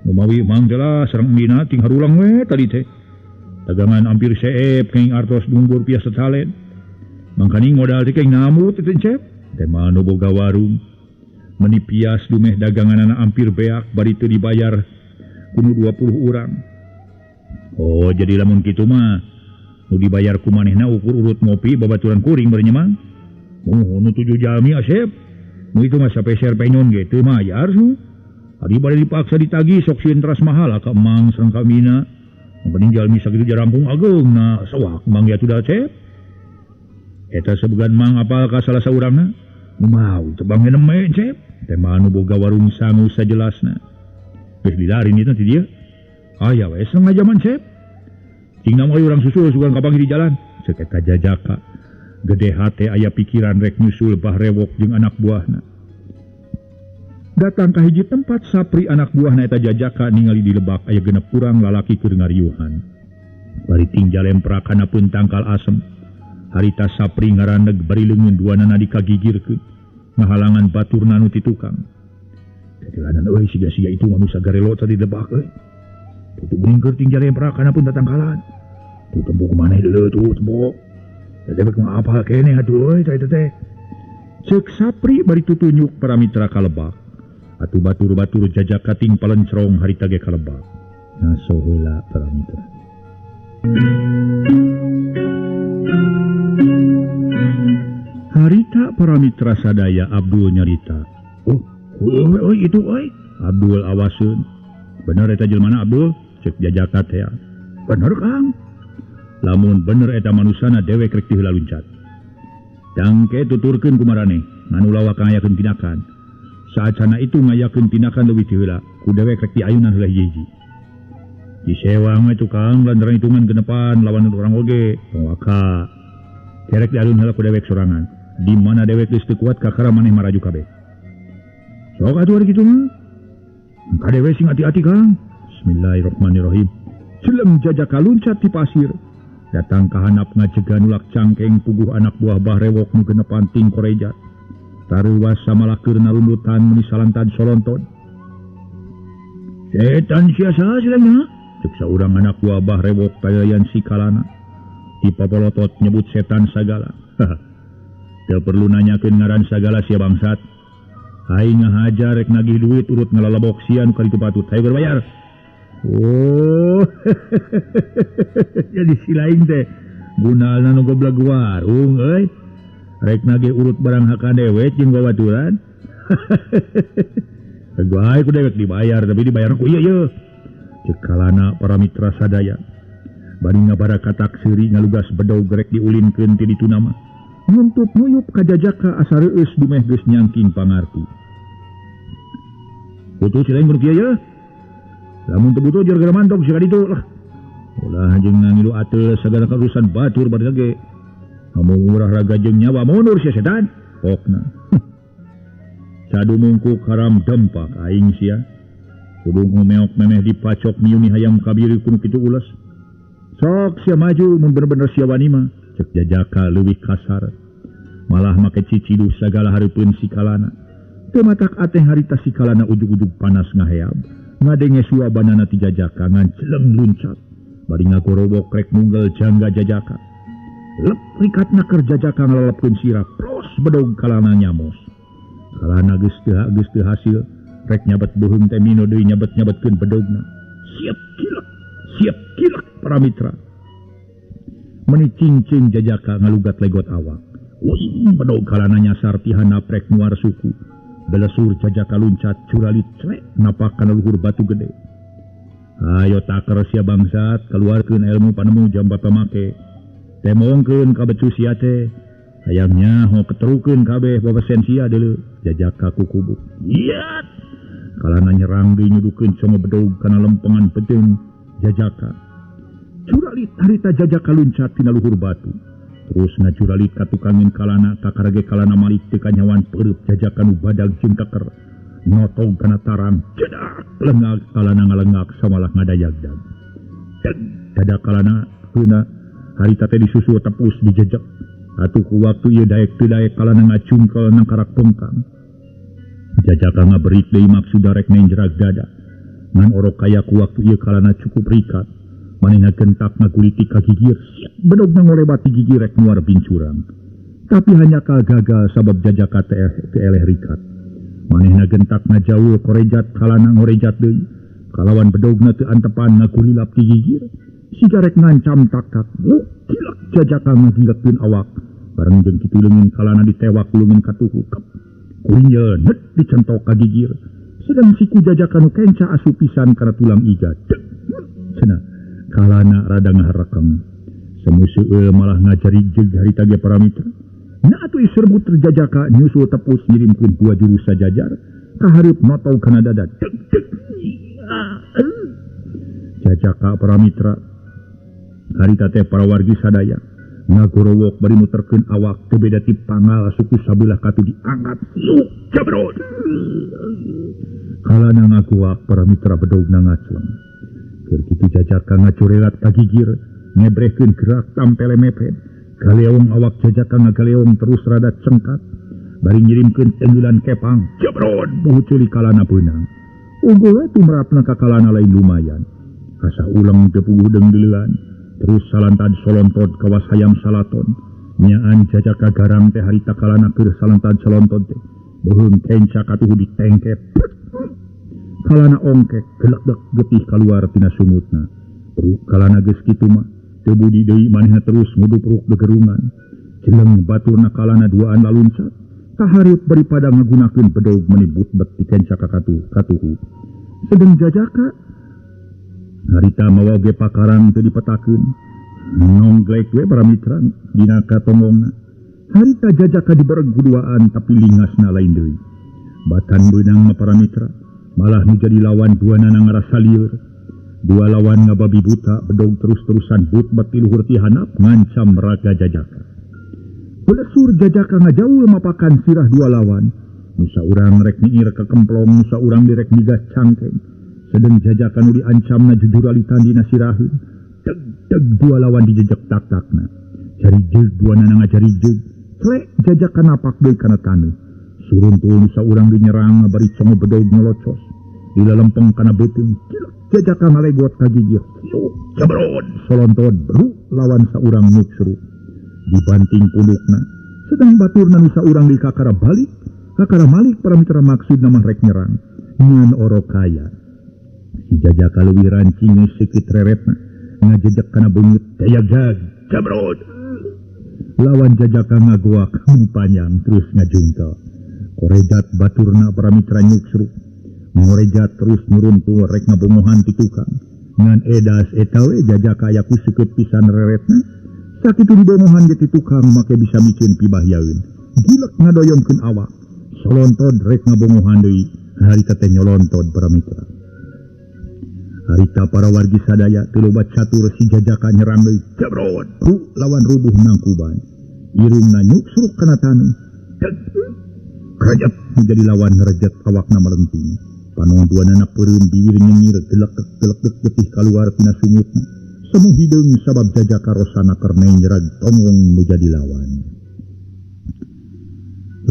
"Numawi mang teh lah sareng mina ting harulang we tadi teh. Dagangan ampir seep kenging artos mung 2 rupiah satalen. Mangkaning modal teh kenging ngamut teh, Cep." Tema nu boga warung meuni pias dumeh daganganana ampir beak bari teu dibayar kudu 20 urang. "Oh, jadi lamun kitu mah nu dibayar ku manehna ukur urut ngopi babaturan kuring bari nya Mang." "Oh, nu 7 jalmi Asep. Nu itu mah sapeser penyon ge teu mayar su. Ari bade dipaksa ditagih sok sieun teras mahal ka Mang sareng ka Mina. Mangkaning jalmi sakitu jarangkung ageungna sawak Mang ya atuh da Cep." "Eta sebegan Mang apal ka salah saurangna?" "Mau teu bang neme Cep." Tema nu boga warung sangu sajelasna. "Geus dilarin itu ti dieu." "Aya we setengah jaman Cep. Cing naon urang susul sugan kapanggih di jalan." Ceuk eta jajaka. Gede hate aya pikiran rek nyusul Bah Rewok jeung anak buahna. Datang ka hiji tempat Sapri anak buahna eta jajaka ningali di lebak aya genep urang lalaki keur ngariuhan. Bari tinggal lemprak kana pun tangkal asem. Harita Sapri ngaraneg bari leungeun duanana dikagigirkeun ngahalangan baturna nu ti tukang. "Jalanan euy siga-siga itu manusa garelo tadi lebak euy. Tuh geuning keur tinggal lemprak kana pun tatangkalan. Tuh tempo kumaneh deuleu tuh tempo. Da dewek mah apal keneh atuh euy teh teh." Ceuk Sapri bari tutunyuk para mitra ka lebak. Atuh batur-batur jajaka ting palencrong harita ge ka lebak. Ngaso heula para mitra. Harita para mitra sadaya Abdul nyarita. "Oh, oh, oh itu euy." Abdul awaseun. "Bener eta jelmana Abdul?" Ceuk jajaka teh. "Bener Kang." Lamun bener eta manusana dewek rek diheula luncat. Dangke tuturkeun ku maraneh, nganu lawak ngayakeun tindakan. Saacana itu ngayakeun tindakan leuwih ti heula, ku dewek rek diayunan heula hiji-hiji. Disewang we tukang lantaran hitungan genepan lawan urang oge. Tong waka. Kerek dialun heula ku dewek sorangan. Di mana dewek geus teu kuat kakara maneh maraju kabeh. Sok atuh ari kitu mah. Ka dewe sing hati-hati Kang. Bismillahirrahmanirrahim. Celem jajaka luncat di pasir. Datang ka handap ngacega nulak cangkeng puguh anak buah Bah Rewok nu genepan ting korejat. Taruwas samalakeur narundutan meuni salantan solonton. Setan sia saha silanya? Cek saurang anak wabah rewok kalayan si Kalana. Ti papolotot nyebut setan sagala. Teu perlu nanyakeun ngaran sagala sia bangsat. Aing ngahajar rek nagih duit urut ngalalebok sia nu kaditu patut. Hayu berbayar. Oh. Jadi si lain teh gunalna nu goblog warung euy. Rek nagih urut barang hakan dewek jeung babaturan. Bae ku dewek dibayar tapi dibayar ku ieu ye. Cek Kalana para mitra sadaya. Bari ngabara katak seuri ngalugas bedog rek diulinkeun ti ditu nama. Nguntup nguyup ka jajaka asa reueus dumeh geus nyangking pangarti. Butuh si lain kudu kieu ye. Lamun teu butuh jor gara mantok si ka ditu lah. Ulah jeung ngangilu ateul sagala karusan batur bari ge. Ngomong urah raga jeung nyawa mundur sia setan. Pokna. Sadu mungkuk haram dempak aing sia. Kudu ngumeok memeh dipacok miumi hayam kabiri kudu kitu ulas. Sok sia maju mun bener-bener sia wani mah. Cek jajaka leuwih kasar. Malah make ciciduh sagala hareupeun si Kalana. Teu matak ateh harita si Kalana ujug-ujug panas ngaheab. Ngadenge suabanana ti jajaka ngan celeng luncat. Bari ngagorowok rek nunggal jangga jajaka. Lep rikatna keur jajaka ngalelepkeun sirah plos bedog Kalana nyamos. Kalana geus teu hasil rek nyabet beuheung teh mino deui nyabet-nyabetkeun bedogna. Siap kilek para mitra. Meni cincin jajaka ngalugat legot awak. Wing bedog Kalana nyasar ti handap rek nuar suku. Belesur jajaka luncat curalit clek napak kana luhur batu gede. Ayo taker sia bangsat keluarkeun ilmu panemu jam pamake. Temongkeun ka becu sia teh. Hayang nyaho keterukeun kabeh babesen sia deuleu. Jajaka kukubuk. Iat. Kalana nyerang deui nyudukeun congo bedog kana lempengan peuteung jajaka. Curalit harita jajaka luncat tina luhur batu. Terus ngacuralit ka tukangin Kalana kakarage Kalana malik teu kanyawan peureub jajaka nu badag jeung keker. Notog kana tarang cedak lengak Kalana ngalengak samalah ngadayagdag. Dada Kalana heuna harita teh disusul tepus dijejek. Atuh ku waktu ieu daek teu daek Kalana ngacungkel nang karak pengkang. Jajaka ngaberik deui maksud rek nenjrag dada. Ngan orok kaya ku waktu ieu Kalana cukup rikat. Manehna gentak ngaguliti ka gigir, bedogna ngolebat di gigir rek nuar bincurang. Tapi hanya ka gagal sabab jajaka teh eleh rikat. Manehna gentak ngajaul korejat Kalana ngorejat deui. Kalawan bedogna teu antepan ngagulilap di gigir. Siga rek ngancam tak-tak. Kilek jajaka ngagilekeun awak. Bareng jeung kitu leungeun Kalana ditewak leungeun katuhu. Kuringnya net dicentok ka gigir. Sedang siku jajaka nu kenca asup pisan kana tulang iga. Cenah Kalana rada ngaharekeng. Semu seueul malah ngajari jeung harita ge para mitra. Na atuh serbut terjajaka nyusul tepus ngirimkeun dua jurus sajajar ka hareup notog kana dada. Jajaka para mitra harita teh para wargi sadaya ngagorowok bari muterkeun awak teu beda ti pangal suku sabelah katu diangkat. Jabrot. Kalana ngaguak para mitra bedogna ngacleng. Keur kitu jajaka ngacurelat ka gigir ngebrehkeun gerak tampele mepet. Galeong awak jajaka ngagaleong terus rada cengkat bari ngirimkeun tenggelan kepang. Jabrot buhu ceuli Kalana beunang. Unggul we tumrapna ka Kalana lain lumayan. Asa ulang teu puguh deungdeulan. Terus salantan solontot kawas hayam salaton. Nyaan jajaka garang teh harita Kalana keur salantan solontot teh. Beuheung kenca katuhu ditengkep. Kalana ongkek gelek-gelek getih kaluar tina sumutna. Ruk Kalana geus kitu mah teu budi deui manehna terus ngudupruk gegerungan. Jeleng baturna Kalana duaan laluncat. Kahareup baripada ngagunakeun bedog meuni butbet ti kenca ka katuhu. Sedeng jajaka harita mawa ge pakarang teu dipetakeun. Nongglek we para mitra dina katonggongna. Harita jajaka dibereg duaan tapi lingasna lain deui. Batan beunang mah para mitra malah nu jadi lawan duanana ngarasa lieur. Dua lawan ngababi buta bedog terus-terusan butbet ti luhur ti handap ngancam raga jajaka. Belesur jajaka ngajaul mapakan sirah dua lawan. Nusa urang rek niir ka kemplong, nusa urang direk migas cangkeng. Sedeng jajaka nu diancamna jujuralitan dina siraheun. Deg-deg dua lawan dijejek tak-takna. Jari jeug duanana ngajari jeug. Clek jajaka napak deui kana taneuh. Suruntul nusa urang dinyerang bari congo bedog nyolocos. Dilalempeng kana beuteung jajaka ngalegot ka gigir. Jabrod solonton bru lawan saurang nyuksru. Dibanting pundukna sedang baturna nu saurang di kakara balik kakara malik para mitra maksudna mah rek nyerang ngan orok kaya. Si jajaka leuwih rancing seukeut reretna ngajejek kana beungeut jajag jabrod lawan jajaka ngagoak panjang terus ngajungkel. Korejat baturna para mitra nyuksru. Ngorejat terus nuruntu rek ngabongohan ti tukang. Ngan edas eta we jajaka aya ku seukeut pisan reretna. Sakitu dibongohan ge ti tukang make bisa micin pibahyaeun. Gilek ngadoyongkeun awak. Solontod rek ngabongohan deui. Harita teh nyolontod para mitra. Harita para wargi sadaya teu loba catur si jajaka nyerang deui. Jabrod lawan rubuh nangkuban. Irungna nyuksruk kana taneuh. Kerejat menjadi lawan ngerejet awakna melenting. Panon duanana peureum bibir nyengir gelek-gelek getih kaluar tina sungutna. Semu hideung sabab jajaka rosana keur nyerag tonggong nu jadi lawan.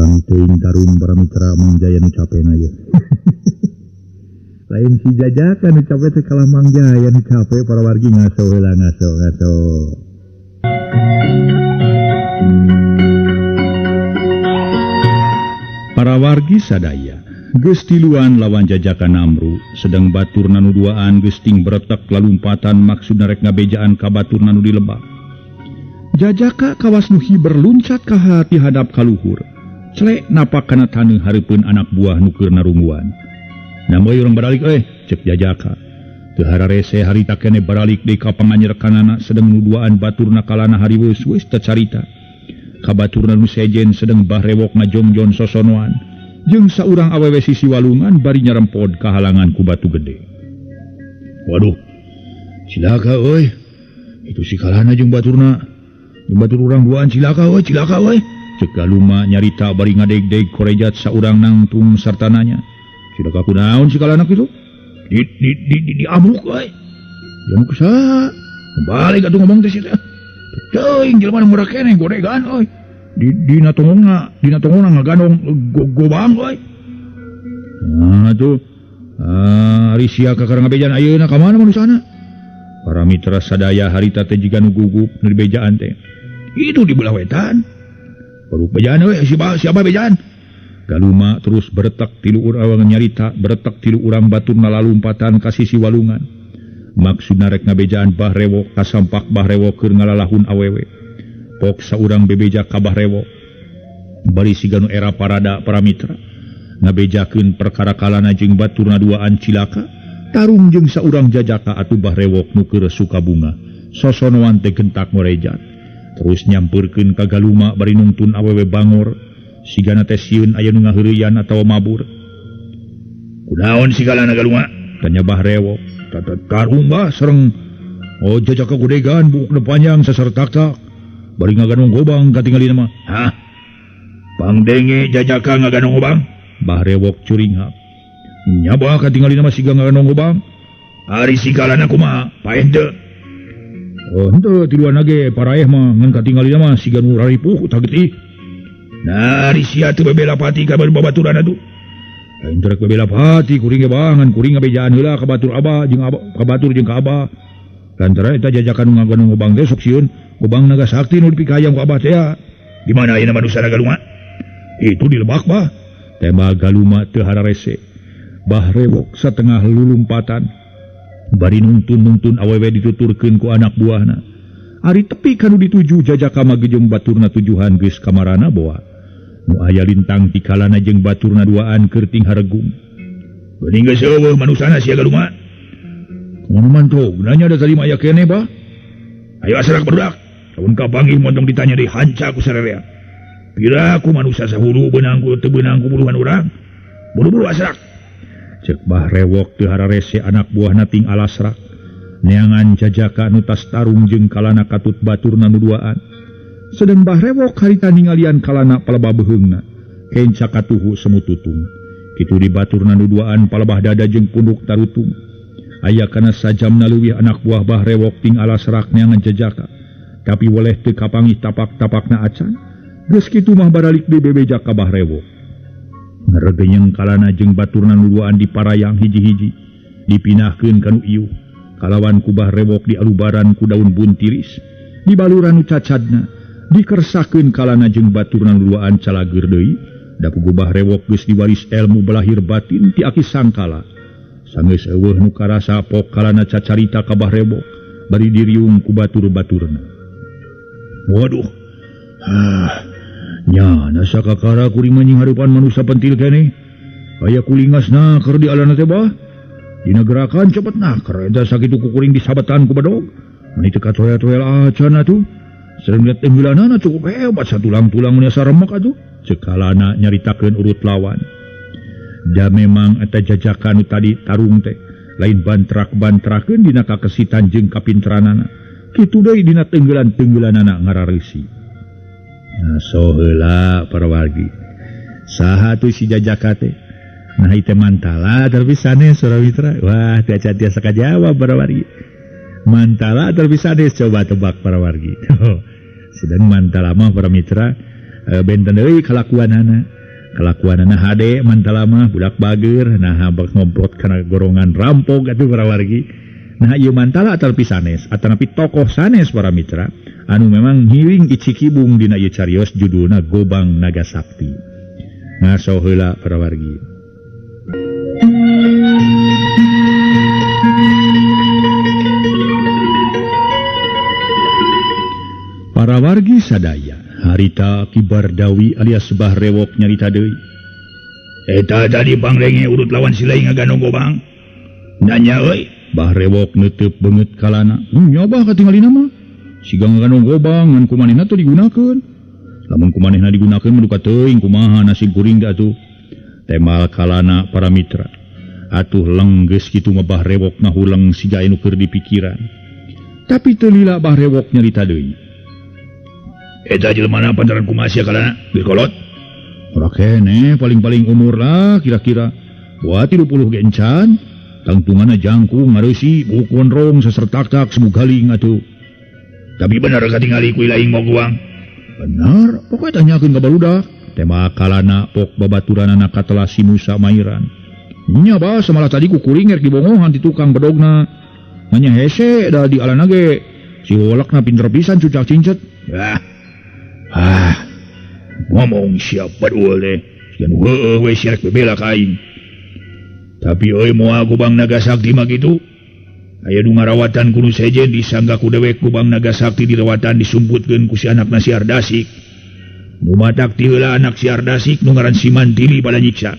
Langit teuing tarung para mitra Mang Jaya nu capena ieu. Lain si jajaka nu cape teh kalah Mang Jaya nu cape para wargi ngaso heula ngaso ngaso. Para wargi sadaya geus tiluan lawan jajaka namru sedang baturna nu duaan geus ting beretek lalumpatan maksudna rek ngabejaan ka baturna nu di lebak. Jajaka kawas nu hiber luncat ka hati hadap ka luhur. Clek napak kana taneuh hareupeun anak buah nu keur narungguan. Namoi urang baralik euy cek jajaka. Teu hararese harita keneh baralik deui ka panganyerekanana sedang nu duaan baturna kalana hariweus geus teu carita. Ka baturna nu sejen sedang bahrewok ngajongjon sosonoan. Jeung saurang awewe sisi walungan bari nyarempod kahalangan ku batu gede. Waduh, cilaka euy. Itu si kalana jeung baturna. Jeung batur urang duaan cilaka euy, cilaka euy. Cek Galuma nyarita bari ngadeg-deg korejat saurang nangtung sarta nanya. Cilaka kunaon si kalana kitu? Di amuk euy. Diamuk saha? Balik atuh ngomong teh si teh. Teuing jelema nu murah keneh godegan euy. Dina tongongna, dina tongongna ngagandong gobang euy. Nah tuh, ari sia ka karang ngabejaan ayeuna ka mana manusana? Para mitra sadaya harita teh jiga nu gugup nu dibejaan teh. Itu di belah wetan. Baru bejaan euy, siapa bejaan? Galuma terus beretak tilu urang nyarita, beretak tilu urang baturna lalumpatan ka sisi walungan. Maksudna rek ngabejaan Bahrewok kasampak Bahrewok keur ngalalahun awewe. Pok saurang bebeja ka Bahrewok. Bari siga nu era parada para mitra. Ngabejakeun perkara kalana jeung baturna duaan cilaka, tarung jeung saurang jajaka atuh Bahrewok nu keur sukabunga. Sosonoan teh gentak ngorejat. Terus nyampeurkeun ka Galuma bari nungtun awewe bangor. Sigana teh sieun aya nu ngaheureyan atawa mabur. Kunaon sigalana Galuma? Tanya Bahrewok. Tarung bah sareng oh jajaka godegan buukna panjang sasartak-tak. Bari ngaganong gobang katingalina mah. Hah? Pangdenge jajaka ngaganong gobang? Bahrewok curinghap. Nya bah katingalina mah siga ngaganong gobang. Ari sigalana kumaha? Paeh teu? Oh henteu tiluan ge paraeh mah ngan katingalina mah siga nu raripuh tah getih. Nah ari sia teu bebela pati ka babaturan atuh. Lain teu rek bebela pati kuring ge bah ngan kuring ngabejaan heula ka batur abah jeung abah ka batur jeung ka abah. Lantaran eta jajakan nu ngaganong gobang teh sok sieun gobang naga sakti nu dipikayang ku abah teh. Di mana ayeuna manusana Galuma? Itu di lebak bah. Tema Galuma teu hararese. Bahrewok satengah lulumpatan. Bari nungtun-nungtun awewe dituturkeun ku anak buahna. Ari tepi kanu dituju jajaka mah jeung baturna tujuhan geus kamarana boa. Nu aya lintang ti kalana jeung baturna duaan keur ting haregung. Geuning geus eueuh manusana sia Galuma. Kumaha mantog nanya da tadi mah aya keneh bah. Ayo aserak barudak. Lamun kapanggih montong ditanya deui hanca ku sarerea. Pira ku manusia sahulu beunang ku teu beunang ku buruhan urang. Buru-buru aserak. Cek Bahrewok teu hararese anak buahna ting alasrak. Neangan jajaka nu tas tarung jeung kalana katut baturna nu duaan. Sedang Bahrewok harita ningalian kalana palebah beuheungna. Kenca katuhu semu tutung. Kitu di baturna nu duaan palebah dada jeung punduk tarutung. Aya kana sajamna leuwih anak buah Bahrewok ting alasrak neangan jajaka. Tapi woleh teu kapanggih tapak-tapakna acan. Geus kitu mah baralik deui bebeja ka Bahrewok. Ngaregenyeng kalana jeung baturna nu duaan di parayang hiji-hiji dipinahkeun ka nu ieu kalawan ku Bah Rewok di alubaran ku daun buntiris dibaluran nu cacadna dikersakeun kalana jeung baturna nu duaan calageur deui da pugu Bah Rewok geus diwaris ilmu belahir batin ti Aki Sangkala sanggeus eueuh nu karasa pok kalana cacarita ka Bah Rewok bari diriung ku batur-baturna. Waduh, nya nasa kakara kuring mah nyinghareupan manusia pentil keneh. Aya kulingasna keur di alana teh bah. Dina gerakan cepet naker eta sakitu ku kuring disabetan ku bedog. Meuni teu katoel-toel acan atuh. Sareng liat tenggelanana cukup hebat satulang-tulang mun asa remek atuh. Ceuk kalana nyaritakeun urut lawan. Da memang eta jajakan nu tadi tarung teh lain bantrak-bantrakeun dina kakesitan jeung kapinteranana. Kitu deui dina tenggelan-tenggelanana ngarareusi. Nah, so heula para wargi. Saha tuh si jajaka teh? Nah ieu mantala tapi sanes para mitra. Wah, teu acan tiasa kajawab para wargi. Mantala tapi sanes coba tebak para wargi. Sedang mantala mah para mitra benten deui kalakuanana. Kalakuanana hade mantala mah budak bager nah bak ngomprot kana gorongan rampok atuh para wargi. Nah ieu mantala atapi sanes atanapi tokoh sanes para mitra anu memang ngiring icikibung dina ieu carios judulna Gobang Naga Sakti. Ngaso heula para wargi. Para wargi sadaya harita Ki Bardawi alias Bah Rewok nyarita deui. Eta tadi pangrenge urut lawan si lain ngagandong gobang. Nanya euy, Bah Rewok neuteub beungeut kalana. Nya bah katingalina mah. Siga ngagandong gobang ngan kumanehna teu digunakeun. Lamun kumanehna digunakeun mah duka teuing kumaha nasib kuring teh atuh. Temal kalana para mitra. Atuh lenggeus kitu mah Bah Rewok ngahuleng siga anu keur dipikiran. Tapi teu lila Bah Rewok nyarita deui. Eta jelema pantaran kumaha sia kalana? Geus kolot. Ora keneh paling-paling umur lah kira-kira. Wah 30 ge encan. Tangtunganna jangkung ngareusi buku gondrong sasertak-tak semu galing atuh. Tapi bener katingali ku lain mau guang. Bener, pokoknya tanyakeun ka barudak. Tema kalana pok babaturanana katelah si Musa Mairan. Nya bah samalah tadi ku kuring rek dibongohan ti tukang bedogna. Nanya hese da di alana ge. Si wolekna pinter pisan cucak cincet. Ah. Ngomong siapa dulu deh. Sian heueuh we sia rek bebela ka aing. Tapi euy moal Gobang Naga Sakti mah kitu. Aya nu ngarawatan ku nu sejen disangga ku dewek Gobang Naga Sakti dirawatan disumputkeun ku si anakna si Ardasik. Nu matak ti heula anak si Ardasik nu ngaran si Mantili pada nyiksa.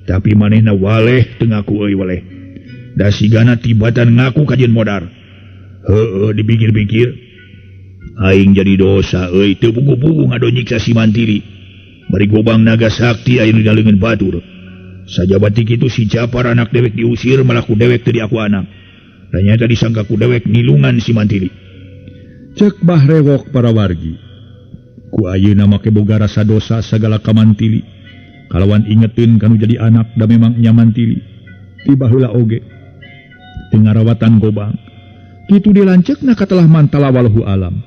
Tapi manehna waleh teu ngaku euy waleh. Da sigana tibatan ngaku kajeun modar. Heueuh dipikir-pikir aing jadi dosa euy teu pugu-pugu ngado nyiksa si Mantili. Bari Gobang Naga Sakti aya nu daleungeun batur. Sajabati kitu si Japar anak dewek diusir malah ku dewek teu diaku anak. Ternyata disangka ku dewek nilungan si Mantili. Cek Bah Rewok para wargi. Ku ayeuna make boga rasa dosa sagala ka Mantili. Kalawan ingetin kanu jadi anak da memang nya Mantili. Tiba heula oge teu ngarawatan Gobang. Kitu dilanceukna katelah Mantala walahu alam.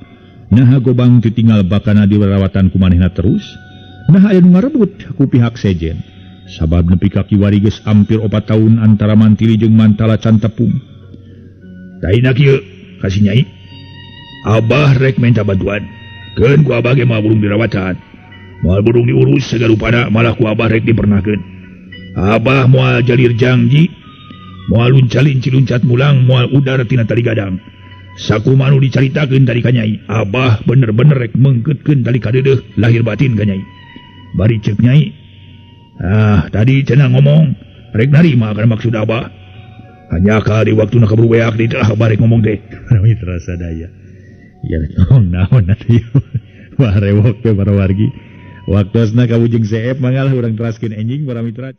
Naha Gobang ditinggal bakana dirawatan ku manehna terus. Naha aya nu ngarebut ku pihak sejen. Sabab nepi ka kiwari geus hampir 4 tahun antara Mantili jeung Mantala can tepung. Taina kieu ka si Nyai. Abah rek minta bantuan. Keun ku abah ge moal burung dirawatan. Moal burung diurus sagarupana malah ku abah rek dipernahkeun. Abah moal jalir janji, moal luncalin ciluncat mulang, moal udar tina tali gadang. Sakumaha nu dicaritakeun tadi ka Nyai, abah bener-bener rek meungkeutkeun tali kadeudeuh lahir batin ka Nyai. Bari ceuk Nyai, tadi cenah ngomong rek narima kana maksud abah. Hanya kali waktu nak kaburu beak di teh barek ngomong teh. Mitra sadaya. Ya naon naon atuh. Wah rewok teh para wargi. Waktosna ka Ujung Seep mangalah urang teraskeun enjing para mitra.